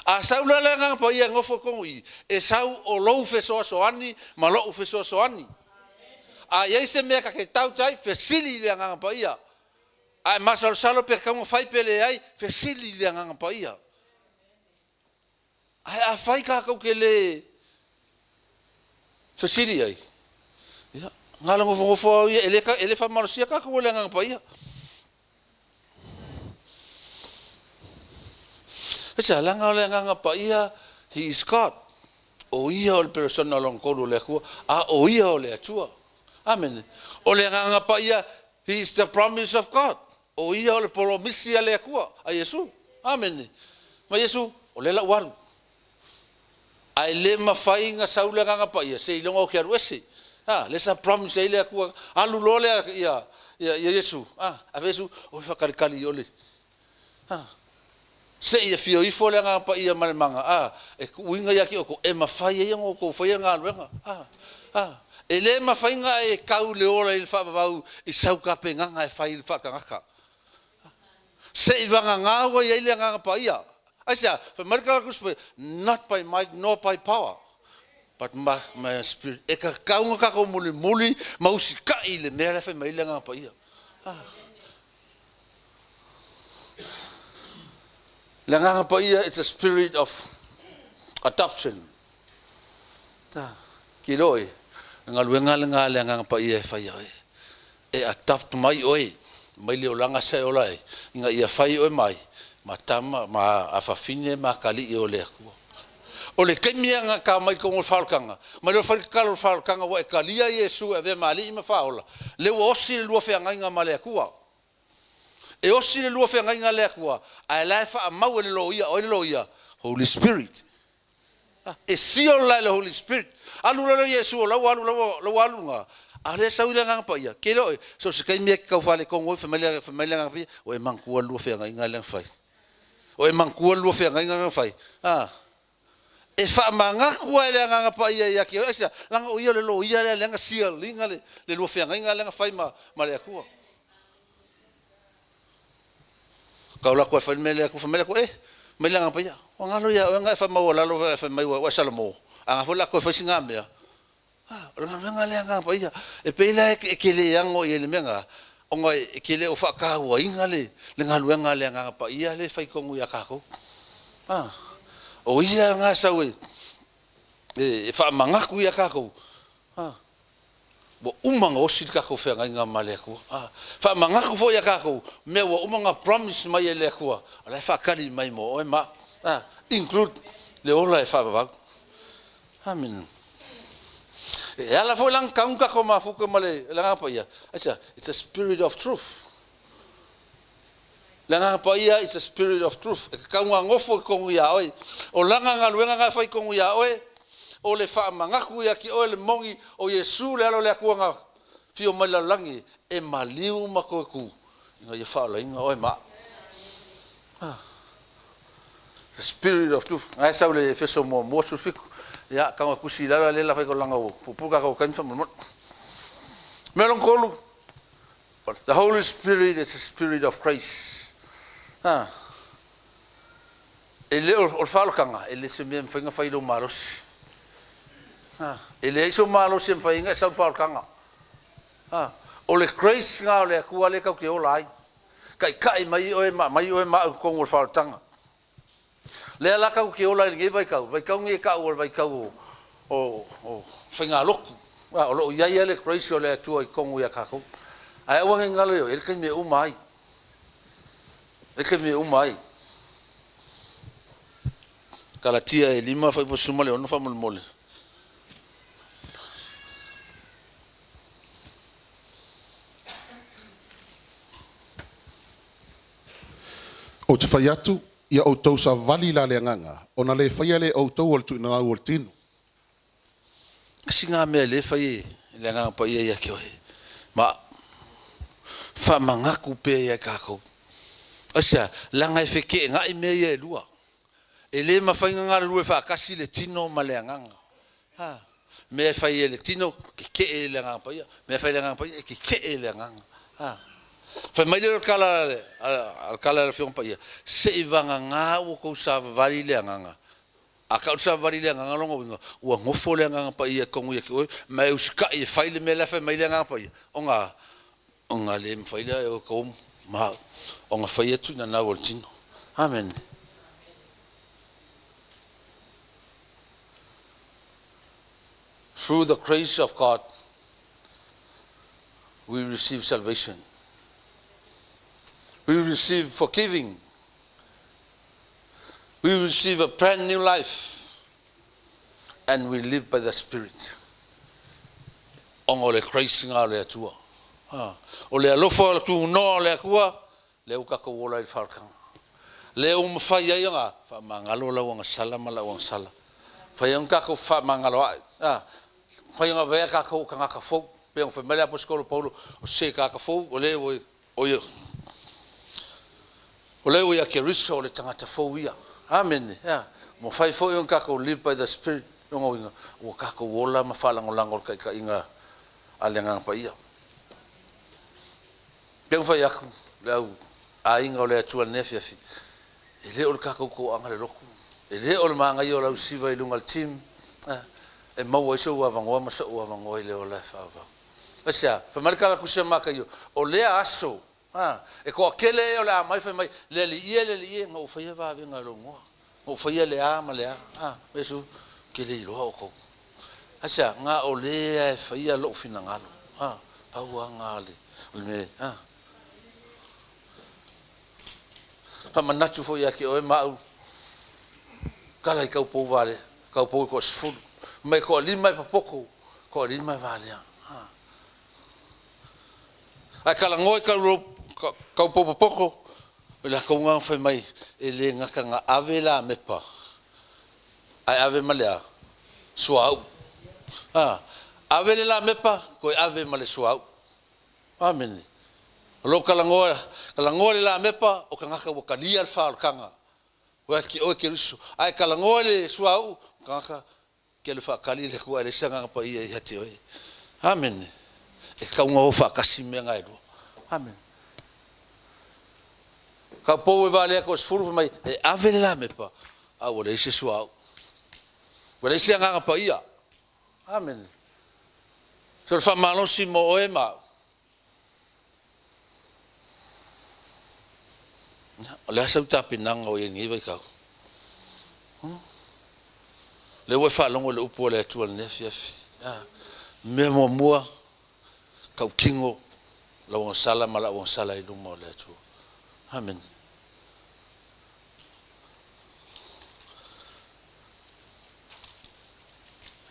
A sau la le Agaga Paia e nofo i totonu i i, e sau o lou fesoasoani ma lou fesoasoani. A i ai se mea ta te doubt ai, fesili i le Agaga Paia. A e masalosalo pe tatau ona fai pe leai, fesili i le Agaga Paia. Ae afai tatou te le fesili i ai, ia, na o le nofonofo lava o ia, e le faamalosia tatou e le Agaga Paia. Aisea? Leaga o le Agaga Paia, He is God. O Ia o le Peresona lona tolu o le Atua, a o Ia o le Atua. Amene. O le Agaga Paia, He is the promise of God. O Ia o le polomisi a le Atua, a Iesu. Amene. Ma Iesu, o lea la ua alu. Ae le mafai ona sau le Agaga Paia seiloga ou te alu ese. A, lea sa promise ai le Atua, alu loa le, ia, ia, ia Iesu, a, ae fai Iesu, oi faatalitali i o le, a, seia afio ifo le Agaga Paia ma le maga, a, e tuuina ia te outou, e mafai ai ona outou faia galuega. A, a, e le mafai ona e tau i le ola i le faavavau i sau tapenaga e fai i le faatagata. Seivagana ua i ai le Agaga Paia. Aisea? Fai mai le tala a le Tusi Paia, not by might nor by power, but by my spirit. E tatau ona tatou mulimuli ma usitai i le mea la e fai mai ai le Agaga Paia. Ah. Le Agaga Paia, it's a spirit of adoption. Ah. Ke iloa oe, le galuega lena a le Agaga Paia e fai ia oe. E adopt mai oe mai le olaga sa e ola ai, ina ia fai oe mai ma tama, ma afafine ma atalii o le Atua. O le taimi lava na ta mai totonu o le faaolataga, mai le fai le tatalo o le faaolataga ua e talia Iesu e avea ma Alii ma Faaola, lea ua osi le lua feagaiga ma le Atua. E osi le lua feagaiga a le Atua, ae la e faamau e le loia, o ai le loia? Holy Spirit. E seal la e le Holy Spirit. Alu loa lea o Iesu o la ua alu, la ua alu luga, a o lea e sau i le Agaga Paia. Ke iloa oe, so o se taimi e te tau faaletonu ai, fai mai le, fai mai le Agaga Paia, ua e manatua le lua feagaiga lea na fai. Ua e manatua le lua feagaiga lea na fai. A, e faamanatu lava e le Agaga Paia ia te oe. Aisea? Leaga o ia o le loia lea, lea na seal ina le, le lua feagaiga lea na fai ma, ma le Atua. Tau alu atu e fai le mea lea, fai mai le Atua, e, mai le Agaga Paia, ua galo ia oe na e faamaualalo fai mai ua e salamo, a na foi o le a toe fai sina mea. A, o le galuega lea a le Agaga Paia. E pei la e te le ano i ai i le mea lena, ona e te le o faatauaina le galuega a le Agaga Paia lea e fai tonu ia tatou. A, o ia lena e sau e faamanatu ia tatou, a, ua uma ona osi le tatou feagaiga ma le Atua. A, faamanatu foi ia tatou mea ua uma ona promise mai e le Atua, o la e faatali mai mo oe ma au. A, include le ola e faavavau. Amene. E ala foi la ona tanu tatou mafuta ma le Agaga Paia, aisea? It's a spirit of truth. Le Agaga Paia is a spirit of truth. E tatau ona nofo i totonu ia oe. O lana galuega na e fai i totonu ia oe, o le faamanatu ia te oe le moni o Iesu le Alo o le Atua na fio mai le lalolagi e maliu ma toe tu ina ia faaolaina oe ma au. Ah. The spirit of truth. Ngai sau le Efeso muamua 17. Ia, kau tusi i lalo le la fai ko langa o pupu ka ko kaimi whamamon. Mea lona tolu, The Holy Spirit is the Spirit of grace. Ah. E le o le faaolataga, e le se mea e mafai ona fai i lou malosi. Ah. E leai sou malosi e mafai ai ona e sau le faaolataga. Ah. O le grace lena o le Atua lea tatou te ola ai. Taitai mai oe ma aumai oe ma au i totonu o le faaolataga. Lea la tatou te ola ai i lenei vaitau, vaitau lenei e tau o le vaitau o, o, o faigalotu. A, o lo o i ai lava le grace o le Atua i totonu ia tatou. Ae aua ne i galo ia oe, e i ai le taimi e uma ai. E i ai le taimi e uma ai. Kalatia e 5 fuaiupu 16 faamolemole. Ou te fai atu, ia outou savali la le agaga, ona le faia lea e outou o le tuuina o le tino. Tasi lena mea lea e fai e le Agaga Paia ia te oe, ma faamanatu pea ia tatou. Aisea? Leaga e feteenai mea ia e lua. E le mafai ona galulue faatasi le tino ma le agaga. Ha. Mea e fai e le tino, tetee i le Agaga Paia. Mea e fai e le Agaga Paia, e tetee i le agaga. Ha. Fai mai lea o le tala a le tala a le Afioga Paia, seivagana ua outou savavali i le agaga. A tau le savavali i le agaga, lona uiga, ua nofo le Agaga Paia i totonu ia te oe, ma e usitai e fai le mea la e fai mai le Agaga Paia, ona, ona le mafai lea e outou ma au ona faia tuinanau o le tino. Amene. Through the grace of God, we receive salvation. We receive forgiving. We receive a brand new life. And we live by the Spirit. Ona o le grace lena o le Atua. Ha. O le alofa o le tunoa o le Atua, lea ua tatou ola ai i le faaolataga. Lea ua mafai ai ona faamagalo lau agasala ma lau agasala. Mafai ai ona tatou fefaamagaloai. Ha. Mafai ona avea tatou o tagata fou. Pei ona fai mai le Aposetolo Paulo, o se tagata fou, o le ua o ia o le ua ia Keriso o le tagata fou ia. Amene. Ua mafai foi ona tatou live by the Spirit, lona uiga, ua tatou ola ma faalagolago i le taitaiga a le Agaga Paia. Pei ona fai atu le au aiga o le Atua i lenei afiafi, e le o le tatou toaga le lotu, e le o le manaia o lau siva i luga o le team, e maua ai sou avanoa ma so'u avanoa i le ola e faaauau. Aisea? Fai mai le tala tusi a Mataio, o lea aso, a, e toatele e o le a mai fai mai, le Alii e, le Alii e, na ou faia vavega i lou igoa, na ou faia le a ma le a, a, Iesu, ou te le iloa outou. Aisea? Na o lea e faia lou finagalo, a, pau lava na o le mea, a. Faamanatu foi ia te oe ma au, kala i kau pou valea, kau pou e toasefulu, mai toalima e popoto, toalima e valea. Ae talanoa i kau pou popoto, o latou na fai mai, e le gata na ave la mepa, ae ave ma le a? Suauu. Ave le lamepa, toe ave ma le suauu. Amene. O lo o talanoa, talanoa i le lamepa, o tagata ua talia le faaolataga. Ua te oe Keriso. Ae talanoa i le suauu, o tagata ke alu faatali le Atua ae leai se Agaga Paia ia te oe. Amene. E tatau ona o faatasi mea na e lua. Amene. Kau pou e valea toasefulu fai mai, e ave le lamepa, a ua leai se suauu. Ua leai se Agaga Paia. Amene. So le faamalosi mo oe ma au. O le a sau tapenaga o i ai i lenei vaitau? Lea ua e faalogo i le upu a le Atua i lenei afiafi. Mea muamua, tautino lau agasala ma lau agasala i luma o le Atua. Amene.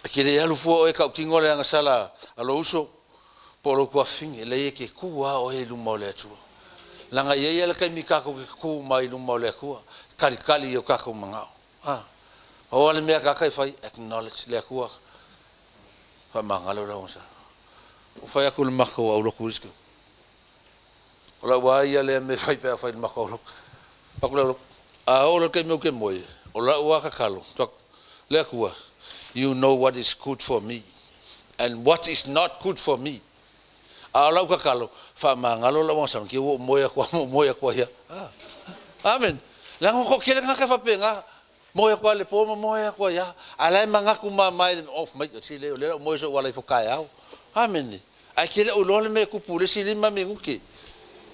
E te le alu fua oe e tautino le agasala a lou uso po o lou tuafafine, leai e te tu lava oe i luma o le Atua. Leaga e i ai lava le taimi tatou te tutu uma ai i luma o le Atua, e talitali i o tatou manao. A, pau lava le mea tagata e fai, acknowledge le Atua, faamagalo lau agasala. Ua fai atu le matou aulotu i le O lau lava ia lea mea e fai pe afai i le matou aulotu. Fai atu le aulotu, a oo loa i le taimi ou te moe, o lau lava tatalo, Le Atua, you know what is good for me and what is not good for me. A o lau tatalo, faamagalo lou agasala, matie ua ou moe atu lava ma ou moe atu ai lava. Amene. Leaga ua toatele tagata e faapena, moe atu lava i le po ma moe atu ai lava, a o la e manatu mama i le off mai, se leai o lea o le a ou moe se i ou ala ifo taeao. Amene. Ae e te le o iloa le mea e tupu i le isi 5 minute.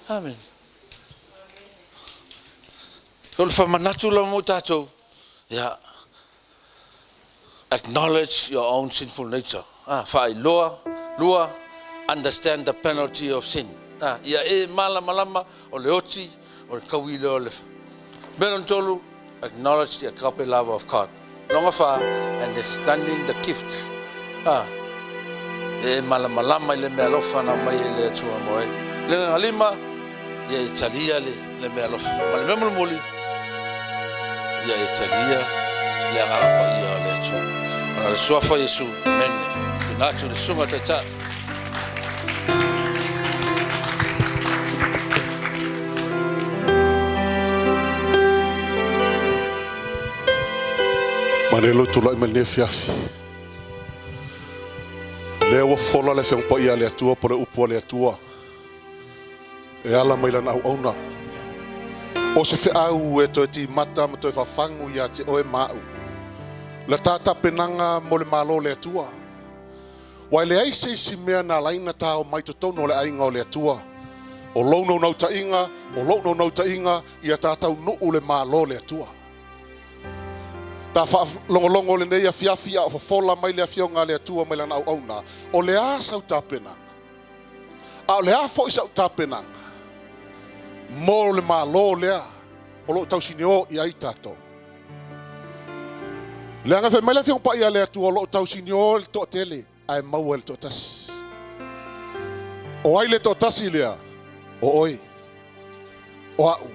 Amene. O le faamanatu lava mo i tatou, ia, acknowledge your own sinful nature. Ah, faailoa. Lua, understand the penalty of sin. Ah, ia e malamalama o le oti, o le taui lea o le mea lona tolu, acknowledge the agape love of God. Lona fa, understanding the gift. Ah, ia e malamalama i le meaalofa na aumai e le Atua mo oe. Le lona lima, ia e talia le, le meaalofa. Ma le mea mulimuli, ia e talia le Agaga Paia o le Atua. Ona o le Suafa o Iesu, Amene. Tuuina atu i le Susuga Taitai. Malie lou tulai mai lenei afiafi. Lea ua fola le Afioga Paia a le Atua po o le upu a le Atua e ala mai lana auauna. O se feau e toe timata ma toe fafagu ia te oe ma au. La ta tapenaga mo le Malo o le Atua. Ua e leai se isi mea na ala ai na ta omai totonu o le aiga o le Atua. O lou naunautaiga, o lo'u naunautaiga, ia ta taunuu le Malo o le Atua. Ta faalogologo lenei afiafi a o fofola mai le Afioga a le Atua mai Lana auauna, o le a sau tapenaga? A o le a foi sa'u tapenaga mo le Malo lea o lo o tausinio i ai tatou? Leaga fai mai le Afioga Paia a le Atua o lo o tausinio le toatele ae maua e le toatasi. O ai le toatasi lea? O oe. O a'u.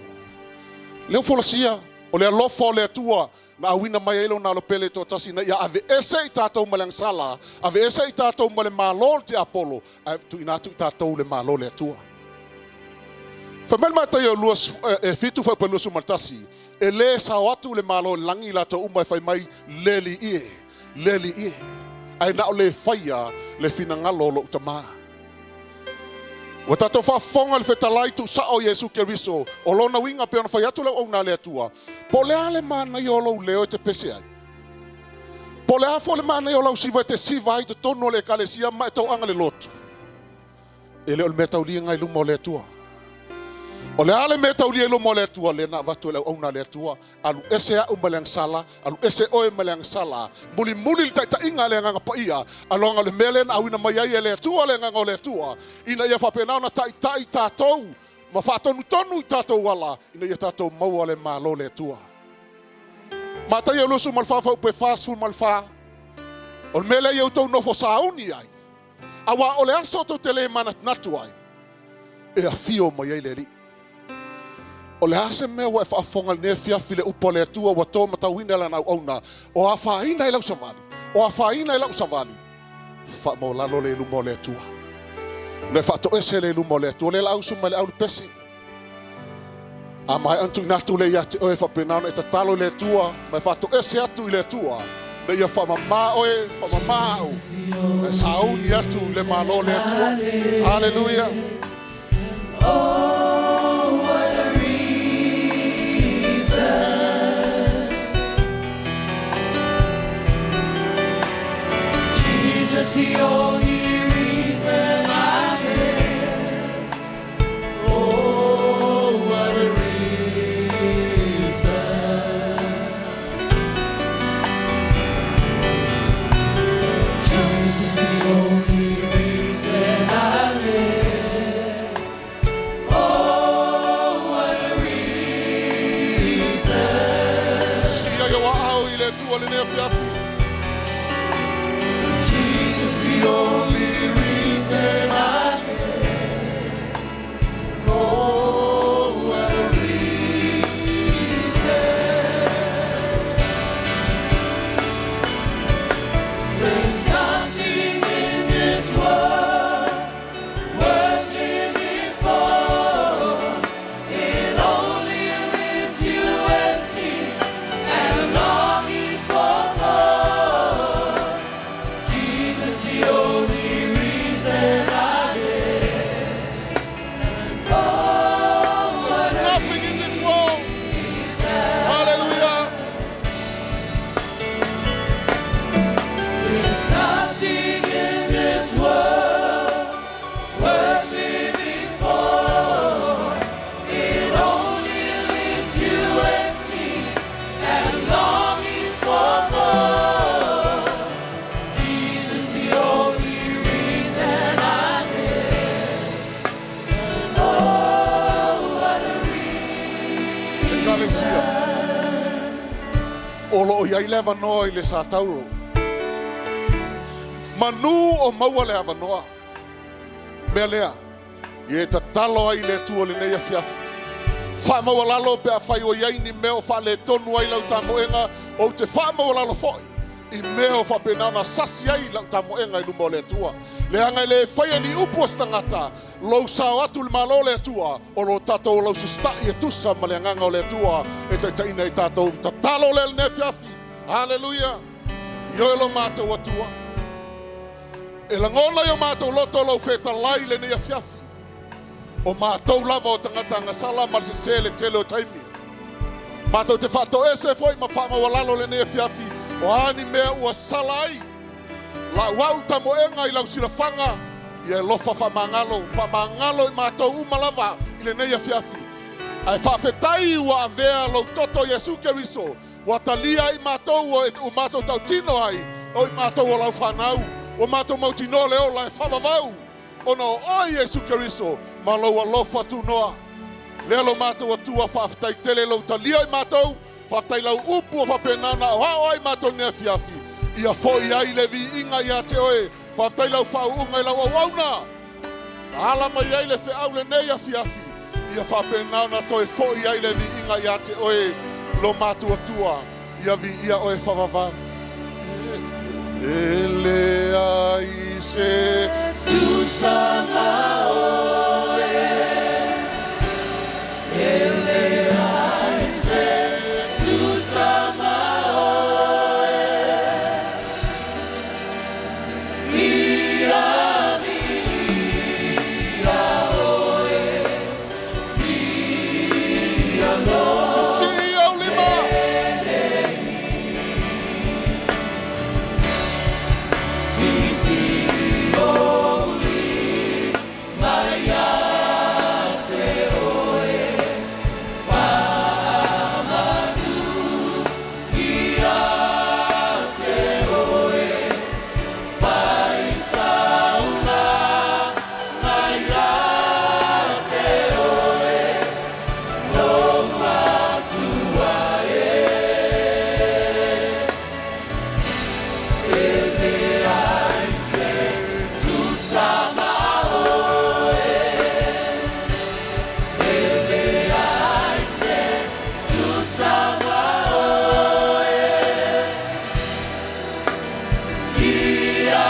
Lea ua folasia, o le alofa o le Atua na auina mai ai Lona Alo Pele toatasi ina ia aveese i tatou mai le agasala, aveese i tatou mai le malo o le tiapolo, ae tuuina atu i tatou le Malo o le Atua. Fai mai le Mataio 7 fuaiupu 21, E lē sao atu i le Malo o le lagi i latou uma e fai mai, Le Alii e, le Alii e, ae na o le faia le finagalo o lou Tama. Ua tatou faafofoga i le fetalai tuusao o Iesu Keriso, o lona uiga pei ona fai atu le auauna a le Atua, po o le a le manaia o lou leo e te pese ai? Po o le a foi le manaia o lau siva e te siva ai i totonu o le Ekalesia ma e tauaga le lotu? E le o le mea taulia lena i luma o le Atua. O le a le mea taulia i luma o le Atua? Lea na avatu e le auauna a le Atua, alu ese a'u mai le agasala, alu ese oe mai le agasala, mulimuli le taitaiga a le Agaga Paia, aloga o le mea lea na auina mai ai e le Atua le Agaga o le Atua, ina ia faapena ona taitai tatou ma faatonutonu i tatou ala, ina ia tatou maua le Malo o le Atua. Mataio 24 fuaiupu e 44, o le mea lea ia outou nofo sauni ai, Aua o le aso tou te le manatunatu ai, e afio mai ai le Alii. O le a se mea ua e faafofoga i lenei afiafi i le upu a le Atua ua to matauina e Lana auauna, o afaina i lau savali, o afaina i la'u savali, faamaualalo le i luma o le Atua. Na e faatoese le i luma o le Atua, lea la usu mai le aulupese. A maea ona tuuina atu lea ia te oe, faapena ona e tatalo i le Atua ma e faatoese atu i le Atua, ina ia faamama oe, faamama au, ma e sauni atu i le Malo o le Atua. Haleluia! Oh, what a reason. Jesus, the only reason I live. Oh, what a reason. Jesus, the only reason I live. Oh, what a reason. Sia i ou aao i le Atua lenei afiafi. Jesus, the only reason I live. Oh, what a reason. There's nothing in this world worth living for. It only leaves you empty and longing for more. ai le avanoa i le Satauro. Manu o maua le avanoa. Mea lea, ia e tatalo ai i le Atua lenei afiafi. Faamaualalo pe afai ua i ai ni mea o faaletonu ai lau tamoega, ou te faamaualalo foi i mea o faapena ona sasi ai lau tamoega i luma o le Atua. Leaga e le faia ni upu a se tagata, lou sao atu i le Malo o le Atua, o lo tatou lausisitai e tusa ma le Agaga o le Atua e taitaiina i tatou. Tatalo lea i lenei afiafi. Haleluia! Ioe lo matou Atua. E lagona i o matou loto lou fetalai i lenei afiafi. O matou lava o tagata agasala ma le sesē le tele o taimi. Matou te faatoese foi ma faamaualalo lenei afiafi o a ni mea ua sala ai lau au tamoega i lau silafaga, ia alofa faamagalo, faamagalo i matou uma lava i lenei afiafi. Ae faafetai ua avea lou toto Iesu Keriso, ua talia ai matou ua matou tautino ai o i matou o lau fanau, ua matou mautinoa le ola e faavavau ona o oe Iesu Keriso ma lou alofa tunoa. Lea lo matou Atua, faafetai tele lou talia i matou, faafetai lau upu ua faapena ona aoao ai matou i lenei afiafi, ia foi ai le viiga ia te oe, faafetai lau faauuga i lau auauna, na ala mai ai le feau lenei afiafi, ia faapena ona toe foi ai le viiga ia te oe, lo matou Atua, ia viia oe faavavau. E leai se tusa ma oe, e leai se tusa ma oe, ia viia oe, viia lo. Sisii ou lima. Sisi ou lima ia te oe, faamanu ia te oe, faitaulaga ia te oe, lou Atua e. E leai se tusa ma oe, e leai se tusa ma oe, ia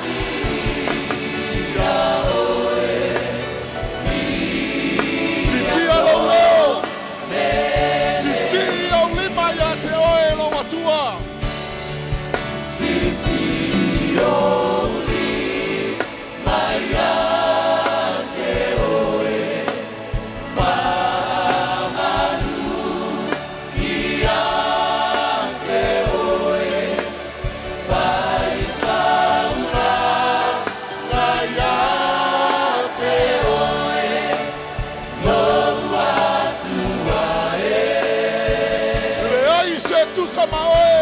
viia oe, Siitia lou leo. Sisii ou lima ia te oe lou Atua. Sisi ou lima ia te oe, faamanu ia te oe, faitaulaga ia te oe, lou Atua e. E leai se tusa ma oe.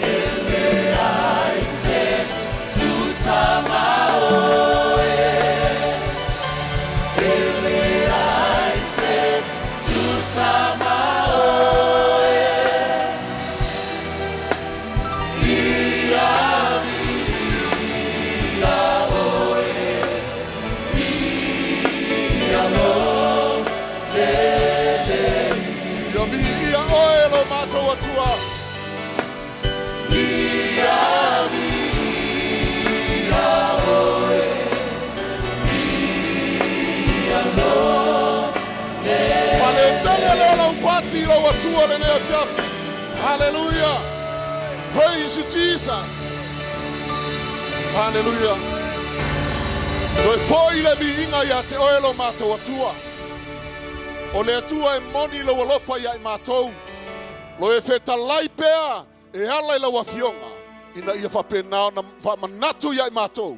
E leai se tusa ma oe, e leai se tusa ma oe, ia viia oe, viia lo lelei. Ia viia oe lo matou Atua. Ia viia oe, viia lo Faletele lea lau pati lou Atua lenei afiafi. Hallelujah. Praise you, Jesus. Hallelujah. Toe foi le viiga ia te oe lo matou Atua. O le Atua e moni lou alofa ia i matou. Lo e fetalai pea e ala i lau afioga ina ia faapena ona faamanatu ia i matou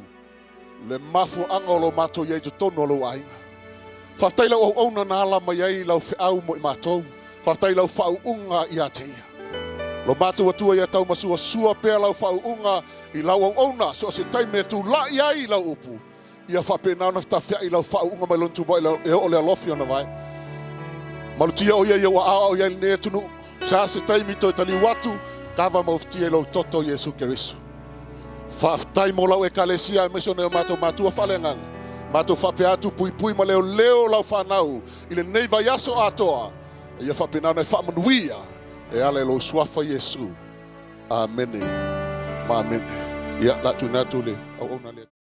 le mafuaaga o lo matou i ai totonu o lou aiga. Faafetai lau auauna na ala mai ai lau feau mo i matou. Faafetai lau faauuga ia te ia. Lo matou Atua ia taumasuasua pea lau faauuga i lau auauna so o se taimi e tulai ai lau upu. Ia faapena ona fetafiai lau faauuga mai lona tubuai e oo le alofi ona vae. Malutia o ia ia ua aoao i ai lenei atunuu. Sa se taimi toe taliu atu, Kava ma ufitia i lou toto Iesu Keriso. Faafetai mo lau ekalesia aemaise o nai o matou matua faaleagaga. Matou faapea atu puipui ma leoleo lau fanau i lenei vaiaso atoa. Ia faapena ona e faamanuia e ala i lou suafa Iesu. Amene ma amene. Ia, la tuuina atu le auauna a le.